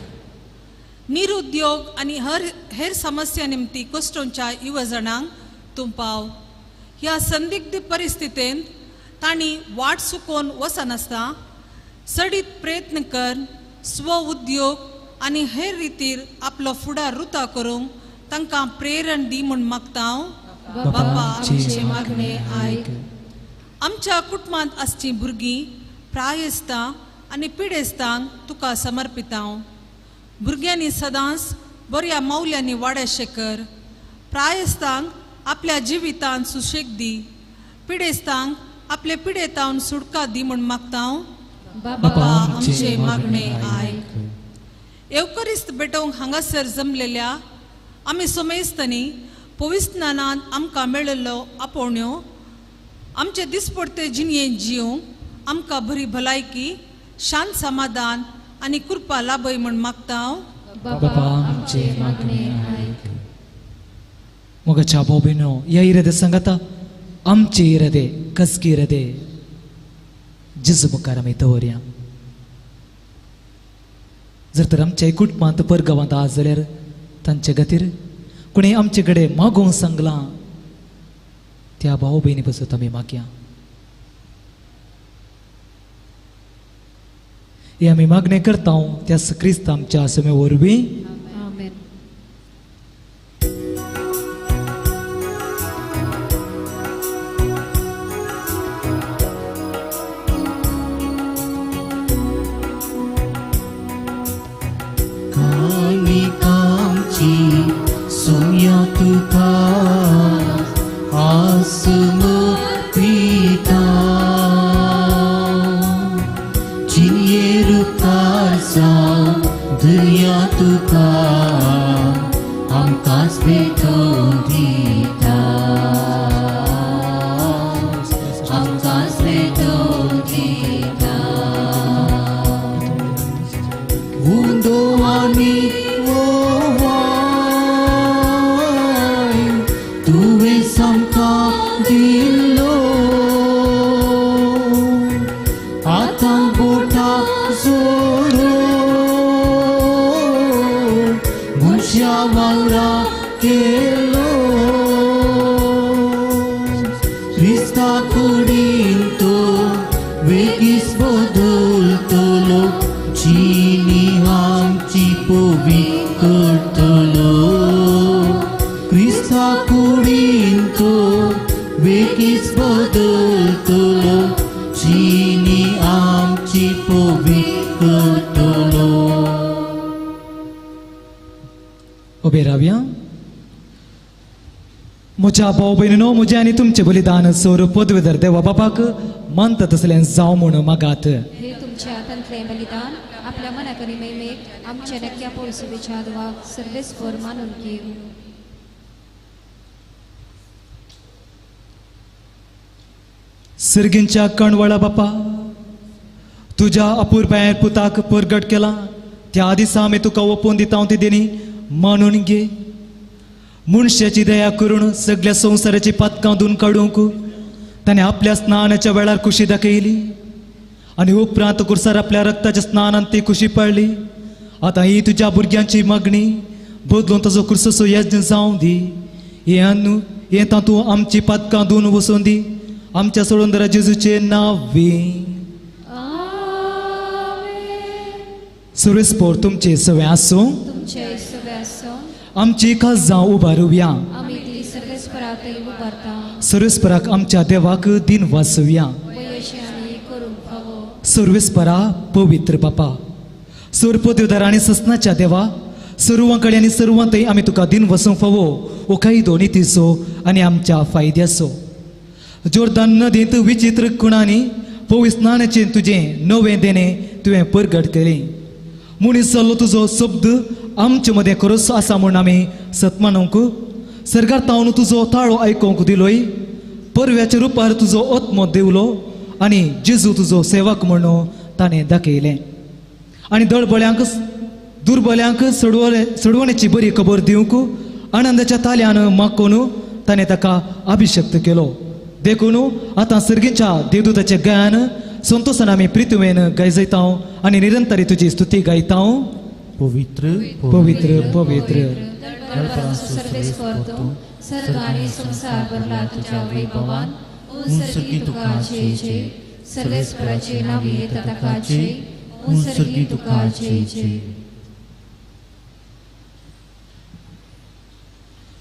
Speaker 7: निरुद्योग आनी हेर समस्या निमती कश्टोंच्या युवजणांक तूं पाव. ह्या संदिग्ध परिस्थितींत तांणी वाट चुकोवन वचनासतना चडीत प्रयत्न कर स्व उद्योग आनी हेर रितीर आपलो फुडार रुता करूंक तांकां प्रेरण दी म्हूण मागता हांव. बापा, आमचे मागणे आयक. आमच्या कुटुंबांत आसचीं भुरगीं प्रायस्तां आनी पिडेस्तांक तुका समर्पिता हांव. भुरग्यांनी सदांच बऱ्या मौल्यांनी वाडेशें कर. प्रायस्तांक आपल्या जिवितांत सुशेग दी. पिडेस्तांक आपले पिडेतावन सुटका दी म्हूण मागता हांव. बापा, आमचे मागणे आयक. येवकरिस्त भेटोवंक हांगासर जमलेल्या आमी सोमेस्तांनी पवित्रनानान आमकां मेळिल्लो आपोवण्यो आमचे दिसपडते जिणयेन जिवंक आमकां बरी भलायकी, शांत समाधान आनी कृपा लाभय म्हूण मागता हांव.
Speaker 3: बापा, आमचे मागणे आयक. मोगाच्या भाव भयणो, ह्या इरादे सांगाता आमचे इरादे कसकी इरादे जेजू मुखार आमी दवरया. जर तर आमच्या कुटुंबांत परगांवांत आसा जाल्यार तांचे खातीर कोणी आमचे कडेन मागोवंक सांगलां त्या भाव भयणी पासत आमी मागया. हे आमी मागणें करता त्या क्रिस्त आमच्या समे वरवीं. म्हज्या भाव भयणीनो, म्हजें आनी तुमचें बलिदान सोर पदवेधर देवा बापाक मानता तसलें जावं म्हूण मागात.
Speaker 4: हे तुमच्या हातांतलें बलिदान आपल्या मनाक आनी महिमेक आमच्या नक्या पोळसुबेच्या देवाक सर्वेस्पर मानून घेवं.
Speaker 3: सर्गींच्या कणवळा बापा, तुज्या अपुरबायेर पुताक परगट केला त्या दिसा आमी तुका ओपून दिता ती देणी मानून घे. मनशाची दया करून सगळ्या संवसाराची पातकां धुवन काडूंक ताणें आपल्या स्नानाच्या वेळार खुशी दाखयली आनी उपरांत कुर्सार आपल्या रक्ताच्या स्नानान ती खुशी पडली. आतां ही तुज्या भुरग्यांची मागणी बदलून ताजो कुर्सो यज्ञ जावं दी. हें अन्न हें तातूंत आमची पातकां धुवन वचून दी आमच्या सोडून जेजूचे नांव. सर्वेस्पोर तुमचे सवे आसूं. आमची काजां उबारुया. सर्वेस्पराक आमच्या देवाक दिन वाचुया. सर्वेस्परा पवित्र बापा, सर्व आनी ससनाच्या देवा, सर्वां कडेन आनी सर्वांतय आमी तुका दिन वसूंक फावो हो कायदो नितीचो आनी आमच्या फायद्याचो. जोर्दान नदींत विचित्र खुणांनी पवित्र स्नानाचें तुजें नवें देणें तुवें परगट केलें. मनीस जाल्लो तुजो शब्द आमचे मदें खरोच आसा म्हूण आमी सतमानूंक सर्गार तावन तुजो ताळो आयकूंक दिलोय. परव्याच्या रुपार तुजो आत्मो देवलो आनी जेजू तुजो सेवक म्हणून ताणें दाखयलें. आनी दळबळ्यांक दुर्बल्यांक सोडवण्याची बरी खबर दिवंक आनंदाच्या ताल्यान मागून ताणें ताका अभिशक्त केलो. देखून आतां सर्गीच्या देवदूताच्या गायन संतोषान आमी प्रितुवेन गायजयता आनी निरंतरी तुजी स्तुती गायता.
Speaker 6: पवित्र
Speaker 3: पवित्र पवित्र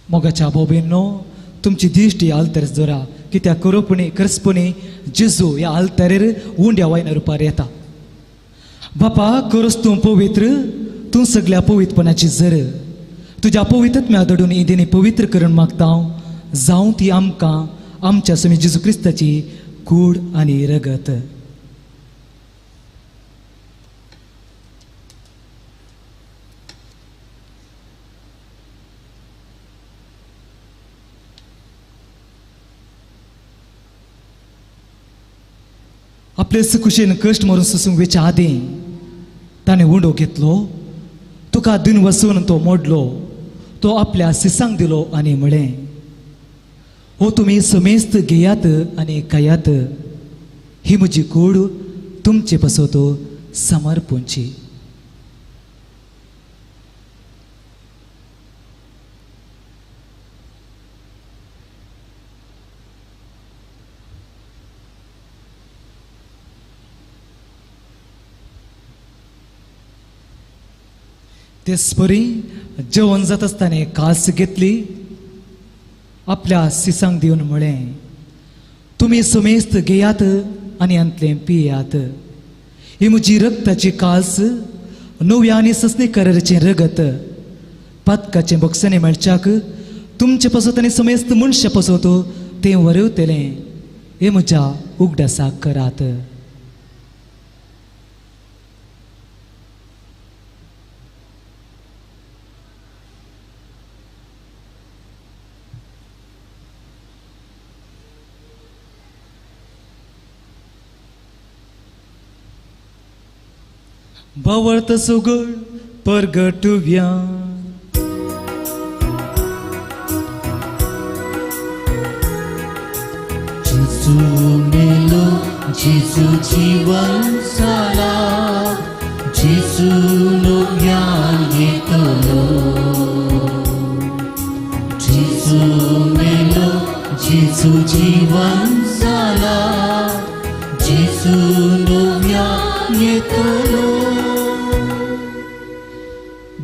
Speaker 3: मोगाच्या भोबेंनो, तुमची दिश्टी आल्तेर जोरा कित्याक करोपणी करसपणी जेजू ह्या आल्तेरेर उंड्या वायना रुपार येता. बापा खरोच तूं पवित्र, तूं सगल्या पवित्रपणाची जर. तुज्या पवित्रत्म्या दडून ही देणी पवित्र करून मागता हांव, जावं ती आमकां आमच्या स्वामी जेजू क्रिस्ताची कूड आनी रगत. आपले कुशेन कश्ट मरून सोसूंक वेच्या आदीं ताणें उंडो घेतलो, तुका दिन वसून तो मोडलो, तो आपल्या सिसांक दिलो आनी म्हळें, हो तुमी समेस्त घेयात आनी खायात, ही म्हजी कूड तुमचे पासत समर्पूंची. तेचपरी जेवण जाता आसतना कास घेतली, आपल्या सिसांक दिवन म्हळें, तुमी समेस्त घेयात आनी हांतलें पियात, ही म्हजी रक्ताची कास, नव्या आनी ससनी कराराचें रगत, पातकाचें बक्षाणें मेळच्याक तुमचे पासत आनी समेस्त मनशा पासत तें वरवतलें, हें म्हज्या उगडासाक करात. भावार्थ सुगड परगटुव्या.
Speaker 2: जेजू मेलो, जेजू जीवन जाला, जेजू नव्यान येतलो. जेजू मेलो, जेजू जीवन जाला, जेजू नव्यान येतलो.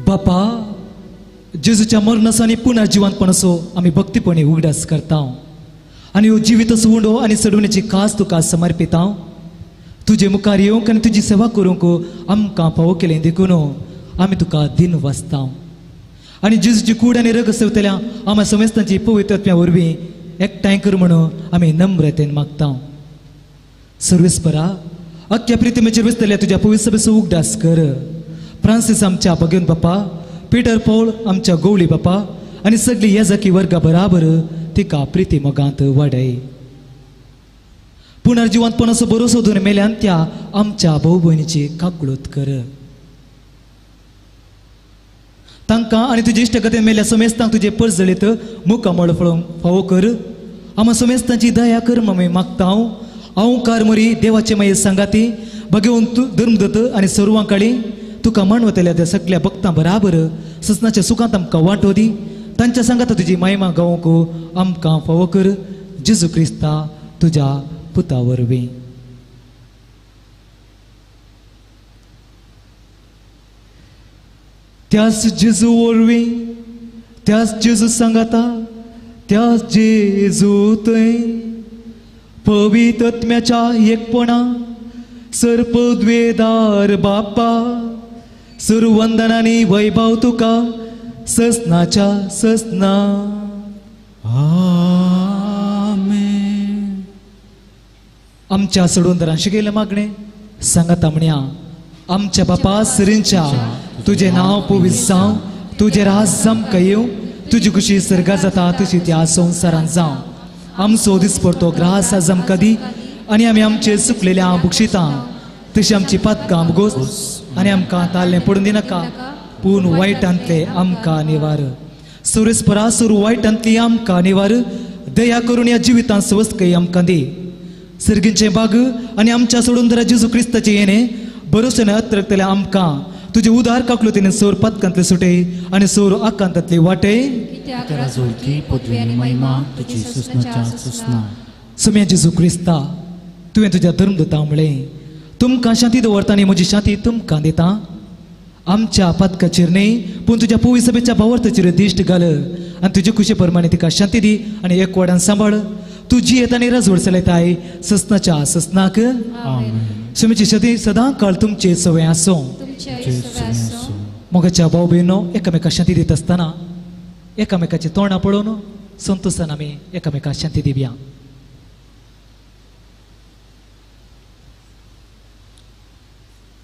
Speaker 3: बापा, जेजूच्या मरणाचो आनी पुनः जिवंतपणाचो आमी भक्तीपणी उगडास करता आनी ह्यो जिवीत उंडो आनी चडवण्याची खास तुका समर्पिता. तुजे मुखार येवंक आनी तुजी सेवा करूंक आमकां फावो केलें देखून आमी तुका दिन वाचता. आनी जेजूची कूड आनी रगत सेवतल्या आमच्या समेस्तांची पवित्रत्म्या वरवीं एकठांय कर म्हणून आमी नम्रतेन मागता. सर्वेस्परा, अख्ख्या प्रितिमेचेर वसतल्या तुज्या पवित्र सभेचो उगडास कर. फ्रांसीस आमच्या भगवंत बापा, पीटर पॉल आमच्या गोवळी बापा आनी सगळी येजाकी वर्गा बराबर तिका प्रिती मोगांत वाडय. पुनर्जिवंतपणाचो भरोसो दवरून मेल्यान त्या आमच्या भाव भयणीची काकळूत कर. तांकां आनी तुजे इश्टगतीन मेल्या समेस्तांक तुजे परजळीत मुखामळ फळोवंक फावो कर. आमा समेस्तांची दया कर मम्मी मागता हांव. अहंकार मरी देवाचे मागीर सांगाती भगवंत धर्मदत्त आनी सर्वां काळी तुका मानवतल्या त्या सगळ्या भक्तां बराबर ससनाच्या सुखांत आमकां वांटो दी. तांच्या सांगाता तुजी महिमा गावंक आमकां फावो कर जेजू क्रिस्ता तुज्या पुता वरवीं. त्याच जेजू वरवीं, त्याच जेजू सांगाता, त्याच जेजू थंय पवित्र आत्म्याच्या एकपणा सर्पद्वेदार बापा सुरवंदनानी वैभव तुका ससनाच्या ससना.
Speaker 2: आमेन.
Speaker 3: आमच्या सोडून शिकयलें मागणें सांगाता म्हणया. आमच्या बापा सरींच्या तुजें नांव पवित्र जावं, तुजें राज आमकां येवं, तुजी खुशी सर्गा जाता तशी त्या संवसारांत जावं. आमचो दिसपडतो ग्रास आज आमकां दी आनी आमी आमचे चुकलेल्या बुक्षिता तशी आमची पातकां भोगोस आनी आमकां ताल्लें पडून दिनाका, पूण वायटांतले आमकां निवार. सुरेस्परासूर वायटांतली आमकां निवार, दया करून ह्या जिवितांत स्वस्थकाय आमकां दी. सर्गींचें बाग आनी आमच्या सोडून दरा जेजू क्रिस्ताचें येणें भरोश्यान अत्रकतल्या आमकां तुजे उदार काकलुतीन सोर पातकांतले सुटे आनी सोर आकांतांतले वाटे. सुम्या जेजू क्रिस्ता, तुवें तुज्या धर्मदूता म्हळें तुमकां शांती दवरता आनी म्हजी शांती तुमकां दिता. आमच्या पातकाचेर न्हय पूण तुज्या पवित्र सभेच्या भावार्थाचेर दिश्ट घाल आनी तुजे खुशे प्रमाणे तिका शांती दी आनी एकवटान सांबाळ. तूं जियेत आनी रजवड चलयताय ससनाच्या ससनाक. सुमीची शांती सदां काळ तुमचे सवय आसूं. मोगाच्या भाव भयणो एकामेका शांती दित आसतना एकामेकाची तोंडां पळोवन संतोशान आमी एकामेका शांती दिवया.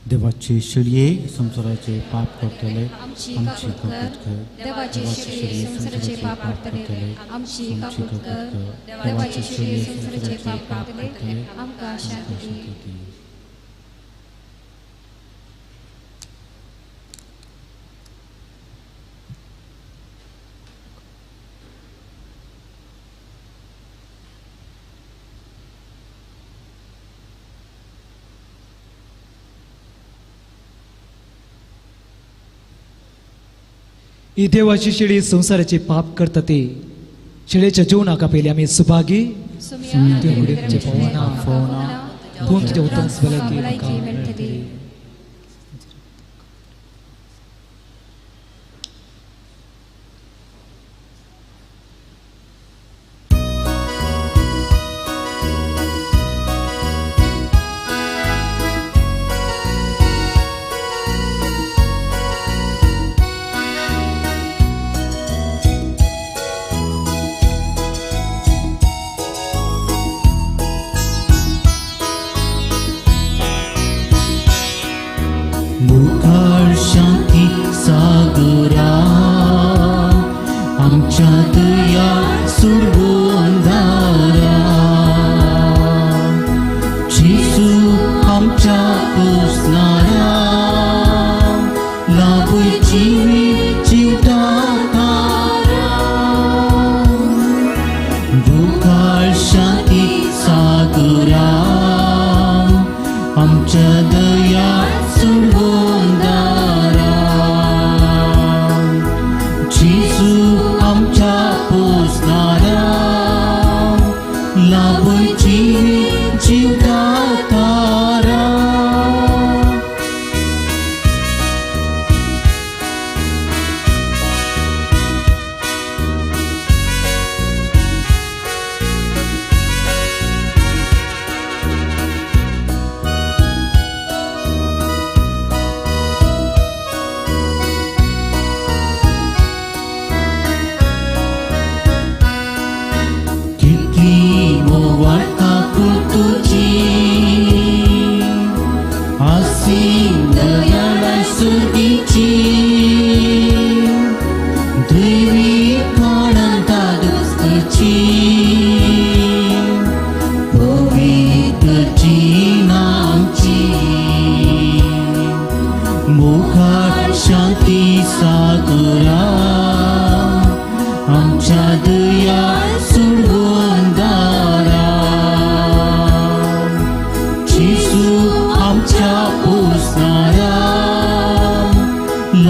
Speaker 6: देवाचे शिळये संवसाराचे पाप करतले आमची काकूट कर. देवाचे शिळये संवसाराचे पाप करतले आमची काकूट कर. देवाचे शिळये संवसाराचे पाप करतले आमकां शांती दी.
Speaker 3: ही देवाची शेळी संवसाराचे पाप करता ते शेळेच्या जेवणाक पयलीं आमी सुभागी पूण तुज्या उत्तम भलायकी मेळटली.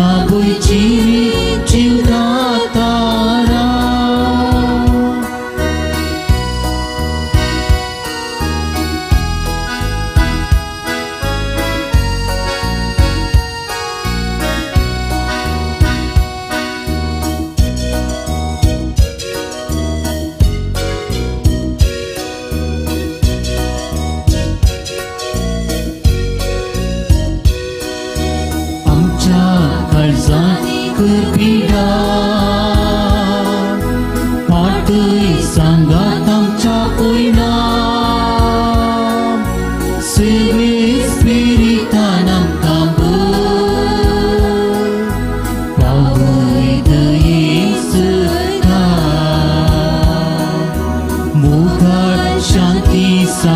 Speaker 2: लाभची जीवदाता.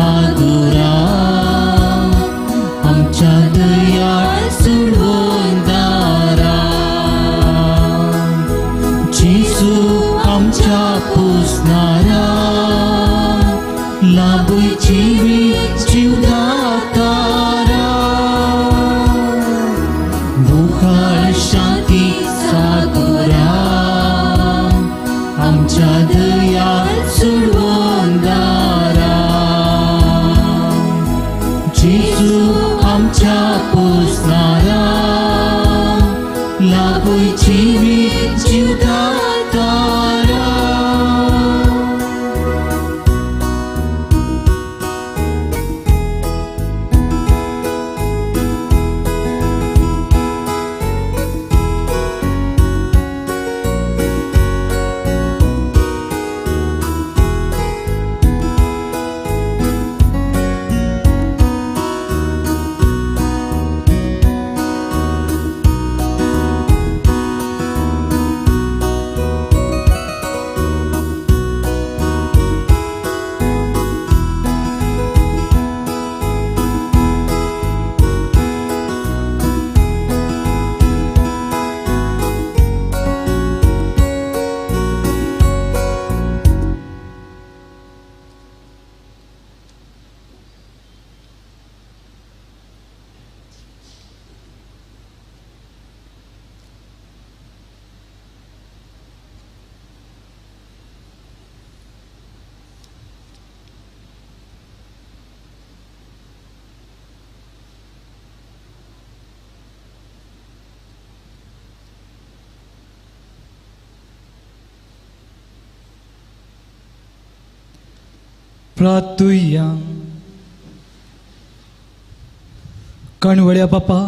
Speaker 2: सागोरा आमच्या दयाळ सुडवंदारा जेजू आमच्या पोसणारा लाभूय जिवीत जिवदातारा मुखार शांती सागोरा आमच्या दयाळ सुडवंदारा जेजू आमच्या पोसणारा लाभूय जिवीत जिवदातारा.
Speaker 3: प्रार्थुया. कणवळ्या बापा,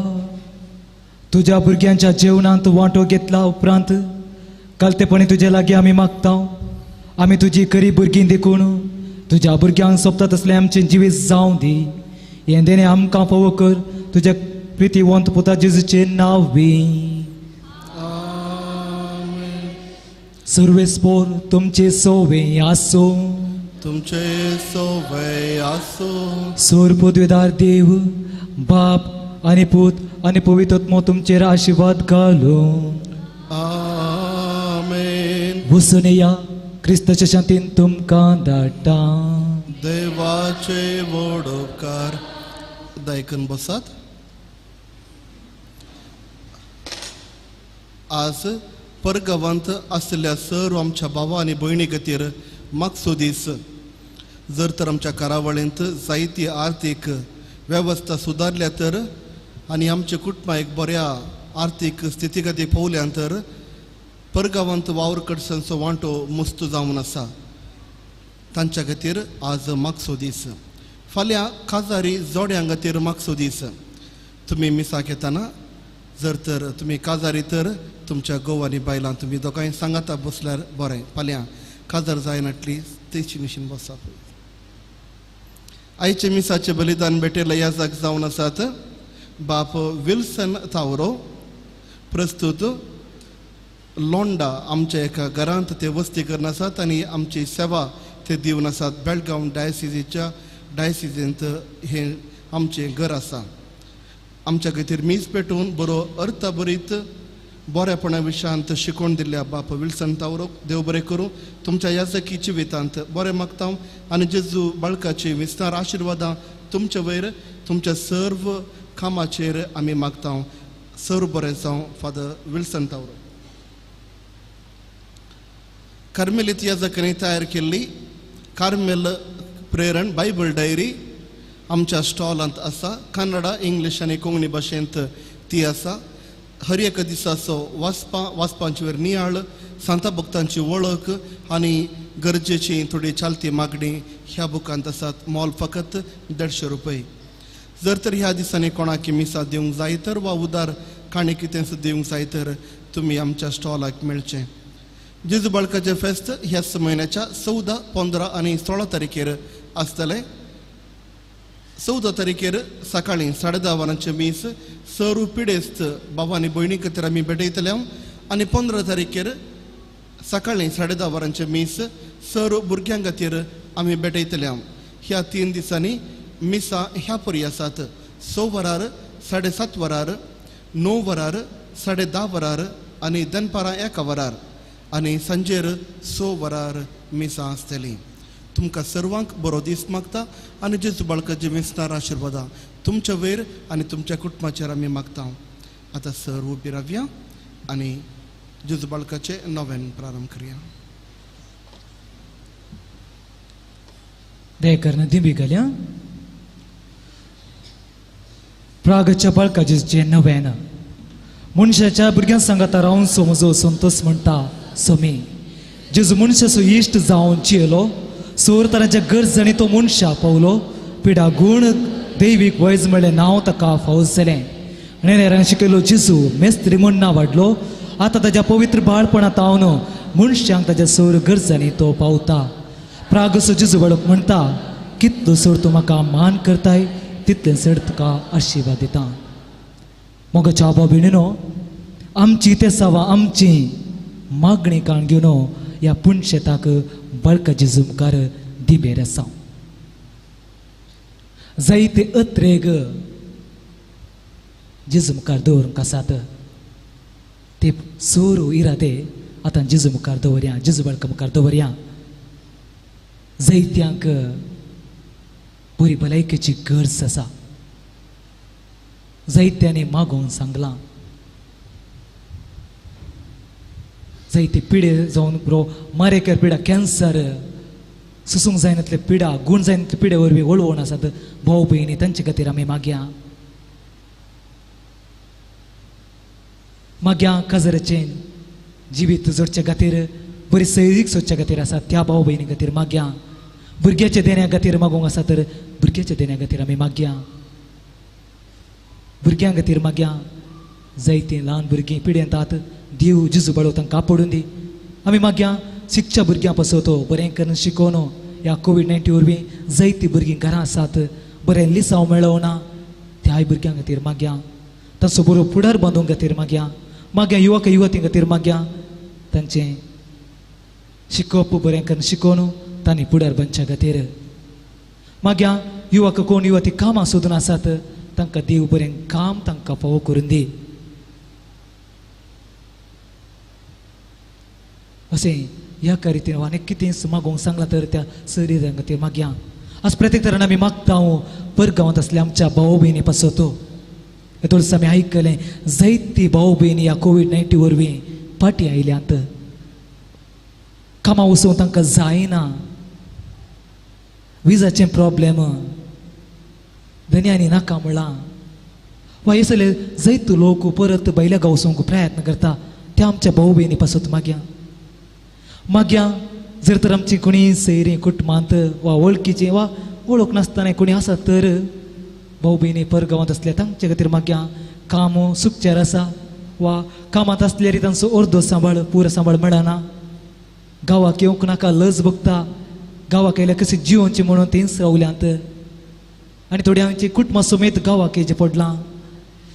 Speaker 3: तुज्या भुरग्यांच्या जेवणांत वांटो घेतला उपरांत कालतेपणी तुजे लागीं आमी मागता. आमी तुजी खरी भुरगीं देखून तुज्या भुरग्यांक सोबता तसलें आमचें जिवीत जावं दी. हें देणें आमकां फावो कर तुज्या प्रितीवंत पुता जेजूचें नांव बी. सर्वेस्पोर तुमचे सोवे आसूं.
Speaker 8: तुमचे सोवे आसूं.
Speaker 3: सोर पदवेदार देव बाप आनी पूत आनी पवित्र आत्मो तुमचेर आशिर्वाद घालूं.
Speaker 8: आमेन.
Speaker 3: वचून या क्रिस्ताच्या शांतीन तुमकां धाडटा.
Speaker 8: देवाचे व्हड उपकार. दायकन बसात. आज परगांवांत आशिल्ल्या सर्व आमच्या भावा आनी भयणी खातीर मागचो दीस. जर तर आमच्या करावळींत जायती आर्थीक वेवस्था सुदारल्या तर आनी आमच्या कुटुंबां एक बऱ्या आर्थीक स्थिती खातीर पावल्या तर परगांवांत वावर कडसनचो वांटो मुस्त जावन आसा. तांच्या खातीर आज मागचो दीस. फाल्यां काजारी जोड्यां खातीर मागचो दीस. तुमी मिसाक येतना जर तर तुमी काजारी तर तुमच्या घोव आनी बायलां तुमी दोगांय सांगाता बसल्यार बरें. फाल्यां काजार जायनाटली तेची मिशीन बसप. आयचे मिसाचे बलिदान भेटेला याजक जावन आसात बाप विल्सन तावरो. प्रस्तुत लोंडा आमच्या एका घरांत ते वस्ती करून आसात आनी आमची सेवा ते दिवन आसात. बेळगांव डायसिजीच्या डायसिजींत हें आमचें घर आसा. आमच्या खातीर मीस पेटोवन बरो अर्थभरीत बऱ्यापणा विशयांत शिकोवन दिल्ल्या बाप विल्सन तावरोक देव बरें करूं. तुमच्या याजकी जिवितांत बरें मागता आनी जेजू बाळकाची विस्तार आशिर्वादां तुमचे वयर तुमच्या सर्व कामाचेर आमी मागता. सर्व बरें जावं. Father Wilson तावरो. कार्मेलीत याजकांनी तयार केल्ली कार्मेल प्रेरण बायबल डायरी आमच्या स्टॉलांत आसा. कन्नडा, इंग्लीश आनी कोंकणी भाशेंत ती आसा. हर एका दिसाचो वाचपांची वयर नियाळ, सांता भक्तांची वळख आनी गरजेची थोडी चालती मागणी ह्या बुकांत आसात. मोल फकत 150 रुपये. जर तर ह्या दिसांनी कोणाक मिसा दिवंक जाय तर वा उदार काणी कितेंच दिवंक जाय तर तुमी आमच्या स्टॉलाक मेळचें. जेजू बाळकाचें फेस्त ह्याच म्हयन्याच्या 14, 15 आनी 16 तारखेर आसतलें. 14 तारखेर सकाळीं 10:30 वरांचें मीस सर्व पिडेस्त बाबा आनी भयणी खातीर आमी भेटयतले आनी 15 तारखेर सकाळीं 10:30 वरांचें मीस सर्व भुरग्यां खातीर आमी भेटयतले. ह्या 3 दिसांनी मिसां ह्या परी आसात. 6 वरार, 7:30 वरार, 9 वरार, 10:30 वरार आनी दनपारां 1 वरार आनी सांजेर 6 वरार मिसां आसतलीं. तुमकां सर्वांक बरो दीस मागता आनी जेजू बाळकाचे विस्तार आशिर्वादां तुमच्या वयर आनी तुमच्या कुटुंबाचेर आमी मागता. आतां सर उबी रावया आनी जेजू बाळकाचे नव्यान प्रारंभ करया.
Speaker 3: दया दिंबी घालया. प्रागच्या बाळकाचे नव्यान मनशाच्या भुरग्यां सांगाता रावन समजो संतोष म्हणटा समी जेजू मनशाचो इश्ट जावन चियलो सोर तरांच्या गरजांनी तो मनशा पावलो. पिडा गूण दैवीक वैज म्हणलें नांव ताका फावस जालें. नेरान शिकयलो जेजू मेस्त्री म्हूण नांव वाडलो. आतां ताज्या पवित्र बाळपणांत हांव मनशांक ताज्या सोर गरजांनी तो पावता. प्रागसो जेजू बाळक म्हणटा कितलो सोर तूं म्हाका मान करताय तितलें चड तुका आशिर्वाद दिता. मोगाच्या भाव भयणीनो आमची तेसावां आमची मागणी काण घेवन ह्या पुणशेताक बाळका जेजू मुखार दिबेर आसा. जायते अत्रेग जेजू मुखार दवरूंक आसात ते सोरू इरादे आतां जेजू मुखार दवरया, जेजू बाळका मुखार दवरया. जायत्यांक बरी भलायकेची गरज आसा. जायत्यांनी मागोवन सांगलां. जायते पिडे जावन ब्रो मारेकर पिडा कॅन्सर सुसूंक जायनातले पिडा गूण जायनातले पिडे वरवीं वळवण आसात भाव भयणी तांचे खातीर आमी मागया. मागया काजराचें जिवीत जोडचे खातीर बरी सैरीक सोदच्या खातीर आसा त्या भाव भयणी खातीर मागया. भुरग्याच्या देण्या खातीर मागूंक आसा तर भुरग्याच्या देण्या खातीर आमी मागया. भुरग्यां खातीर मागया. जायतीं ल्हान भुरगीं पिडेंतात देव जेजू बाळो तांकां पडून दी. आमी मागया शिकच्या भुरग्यां पासत बरें करून शिकोवन ह्या कोवीड-19 वरवीं जायतीं भुरगीं घरां आसात बरें लिसांव मेळोवना त्याय भुरग्यां खातीर मागया. तांचो बरो फुडार बांदूंक खातीर मागया. मागया युवक युवतीं खातीर मागया तांचें शिकोवप बरें करून शिकोवन तांणी फुडार बांदच्या खातीर मागया. युवक कोण युवती कामां सोदून आसात तांकां देव बरें काम तांकां फावो करून दी. अशें ह्या रितीन आनी कितें मागोवंक सांगलां तर त्या सरी खातीर मागया. आज प्रत्येक तरान आमी मागता परगांवांत आसल्या आमच्या भाव भयणी पासत हेतोळस आमी आयकलें जायती भाव भयणी ह्या कोवीड-19 वरवीं फाटीं आयल्यात. कामां वचूंक तांकां जायना, विजाचें प्रॉब्लेम धनयांनी नाका म्हणलां वा हे सगळे जायतो लोक परत भायल्या गांव वचूंक प्रयत्न करता त्या आमच्या भाव भयणी पासत मागया. मागया जर तर आमची कोणी सैरी कुटुंबांत वा वळखीची वा वळख नासतना कोणी आसा तर भाव भयणी परगांवांत आसल्या तांचे खातीर मागया. काम सुकचेर आसा वा कामांत आसल्यार तांचो अर्दो सांबाळ पुरो सांबाळ मेळना. गांवाक येवंक नाका लज भोगता. गांवाक आयल्यार कशें जिवनचें म्हणून तींच रावल्यांत आनी थोड्यांची कुटुंबां समेत गांवाक येवचें पडलां.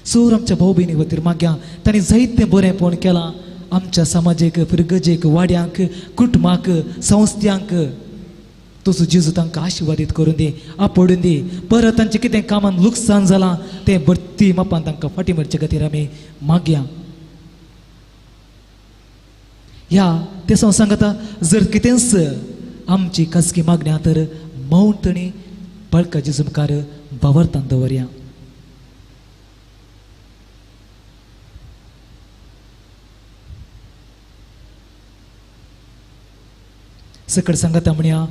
Speaker 3: सोर आमच्या भाव भयणी खातीर मागया. तांणी जायतें बरेंपण केलां आमच्या समाजेक फिरगजेक वाड्यांक कुटुंबाक संस्थ्यांक. तसो जेजू तांकां आशिर्वादीत करून दी आपोडून दी. परत तांचें कितें कामान लुकसाण जालां तें भरती मापान तांकां फाटीं मारचे खातीर आमी मागया. ह्या ते सांगता जर कितेंच आमची खाजगी मागण्या तर मौनतणी बाळका जेजू मुखार भावार्थान दवरया. सकड सांगता म्हणया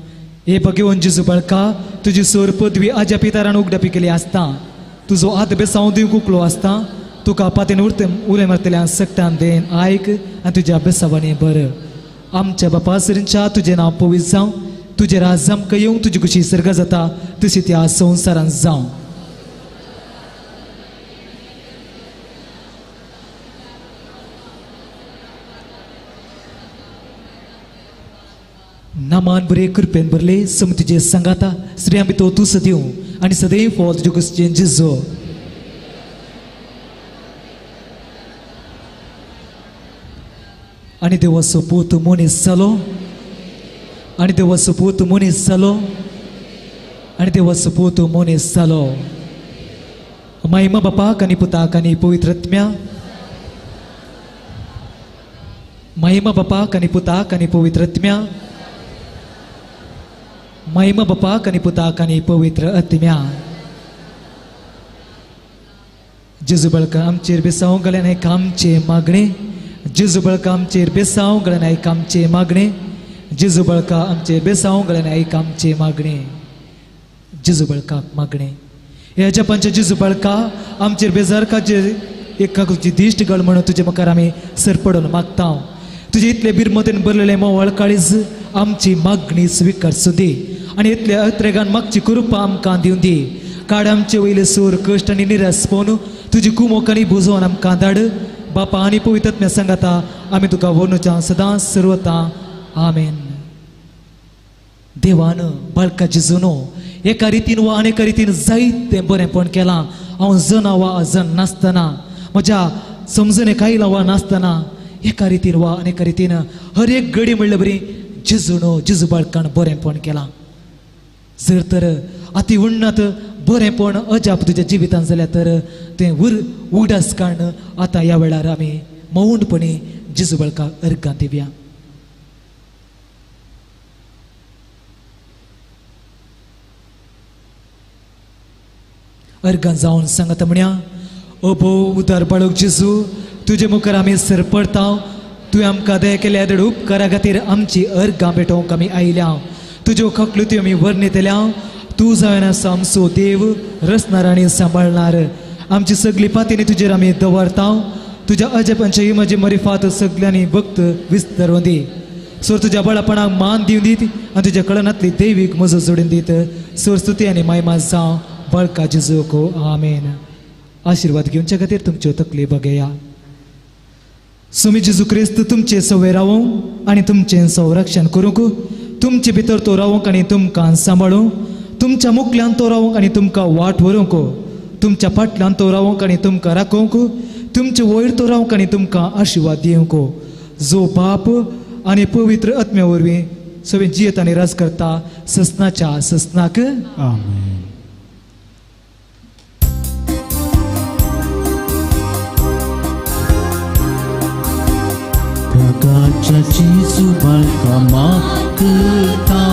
Speaker 3: हे भगवंत जेजू बाळका तुजी सोर पदवी आज्या पितारान उगडापी केली आसता. तुजो हात बेसांव दिवंक उकलो आसता. तुका पातेन उरते उले मारतल्या सक्तान then आयक आनी तुज्या बेसावांनी बरं. आमच्या बापा सरींच्या तुजें नांव पवित्र जावं, तुजें राज आमकां येवंक, तुजी खुशी सर्गा जाता तशी त्या संवसारांत जावं. नामान बरे कृपेन भरले सम तुजे सांगाता स्त्रियां भितर तूं सदीव आनी सदैव फॉल तुजे कुसचें जेजू. आनी देवाचो पूत मनीस जालो, आनी देवाचो पूत मनीस जालो, आनी देवाचो पूत मनीस जालो. महिमा बापाक आनी पुताक आनी पवित्र आत्म्या. महिमा बापाक आनी पुताक आनी पवित्र आत्म्या. महिमा बापाक आनी पुताक आनी पवित्र आत्म्या. जेजू बळका आमचेर बेसांव घाल्यान एक आमचें मागणें. जेजू बळका आमचेर बेसांव घाल्यान एक आमचें मागणें. जेजू बळका आमचेर बेसांव घाल्यान एक आमचें मागणें. जेजू बळकाक मागणें. ह्या जपांचे जेजू बळका आमचेर बेजारकाचेर एकाची दिश्ट घाल म्हणून तुजे मुखार आमी सरपडून मागता. तुजे इतले बिरमतेन भरलेले मोवळ काळीज आमची मागणी स्विकार सुदी आनी इतले अत्रेगान मागची कृपा आमकां दिवन दी. काड आमचे वयले सूर कश्ट आनी निरास पळोवन तुजी कुमोक आनी बुजोवन आमकां धाड. बापा आनी पवित्र आत्म्या सांगाता आमी तुका वर्णुच्या सदांच सर्वता. आमेन. देवान बाळका जेजूनो एका रितीन वा अनेका रितीन जायतें बरेंपण केलां. हांव जना वा अजन नासतना, म्हज्या समजणे कायला वा नासतना, एका रितीन वा अनेका रितीन हर एक घडी म्हणल्यार बरी जेजूनो जेजू बाळकान बरेंपण केलां. जर तर अति उन्नत बरेंपण अजाप तुज्या जिवितान जाल्यार तर तें उगडास काडून आतां ह्या वेळार आमी मौनपणी जेजू बाळकाक अर्घां दिवया. अर्घां जावन सांगता म्हणया, ओ भोव उदार बाळक जेजू, तुजे मुखार आमी सरपडता. तुवें आमकां दया केल्या धड उपकारा खातीर आमची अर्घां भेटोवंक आमी आयल्या. तुज्यो खकलुत्यो आमी वर्णितल्या. तूं जावन आसा आमचो देव, रचणार आनी सांबाळणार. आमची सगळी पातीनी तुजेर आमी दवरता. तुज्या अजपांचे इमाजी मरिफात सगल्यांनी भक्त विस्तारून दी. सोर तुज्या बळापणाक मान दिवन दीत आनी तुज्या कळनांतली देवीक मजत जोडून दीत. सोर स्तुती आनी मायमा जावं बाळका जेजूक. आमेन. आशिर्वाद घेवच्या खातीर तुमच्यो तकली बघया. सुमी जेजू क्रिस्त तुमचे सवय रावूं आनी तुमचें संरक्षण करूंक, तुमचे भितर तो रावूंक आनी तुमकां सांबाळूं, तुमच्या मुखल्यान तो रावूंक आनी तुमकां वाट व्हरूंक, तुमच्या फाटल्यान तो रावूंक आनी तुमकां राखूंक, तुमचे वयर तो रावूंक आनी तुमकां आशिर्वाद दिवंक. जो बाप आनी पवित्र आत्म्या वरवीं सगळें जियेत आनी राज करता ससनाच्या ससनाक.
Speaker 6: आमेन. प्रकाच्या जेजू बाळका मागता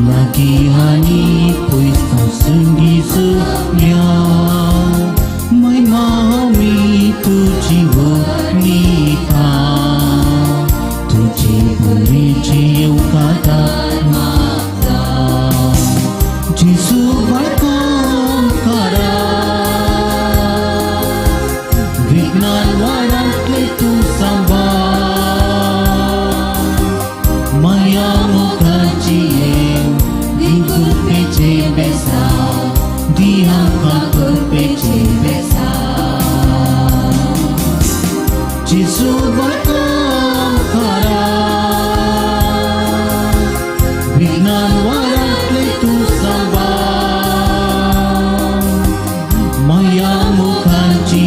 Speaker 6: लागीं आनी पयस संगी सगळ्या महिमा आमी तुजी वर्णिता. तुजे बरेचे येवकाराक मागता जेजू बाळका ओंकारा विज्ञान वारांतले तूं सांबाळ माया मुखाची कृपेचे बेसांव दी आमकां कृपेचे बेसांव जेजू बाळका ओंकारा विज्ञान वारांतले तूं सांबाळ माया मुखाची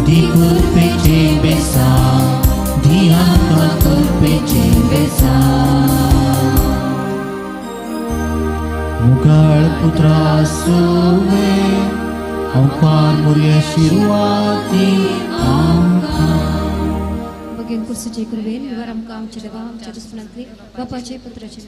Speaker 6: दी कृपेचे बेसांव दी आमकां कृपेचे बेसांव. मुगाळ पुत्रा सोवे अंकार मोरया शिरवाती आमकां.
Speaker 4: बगेन कुर्सूचे कृपेन विवर आमकां आमच्या देवा आमच्या दुस्मनांतली बापाचे पुत्राचे.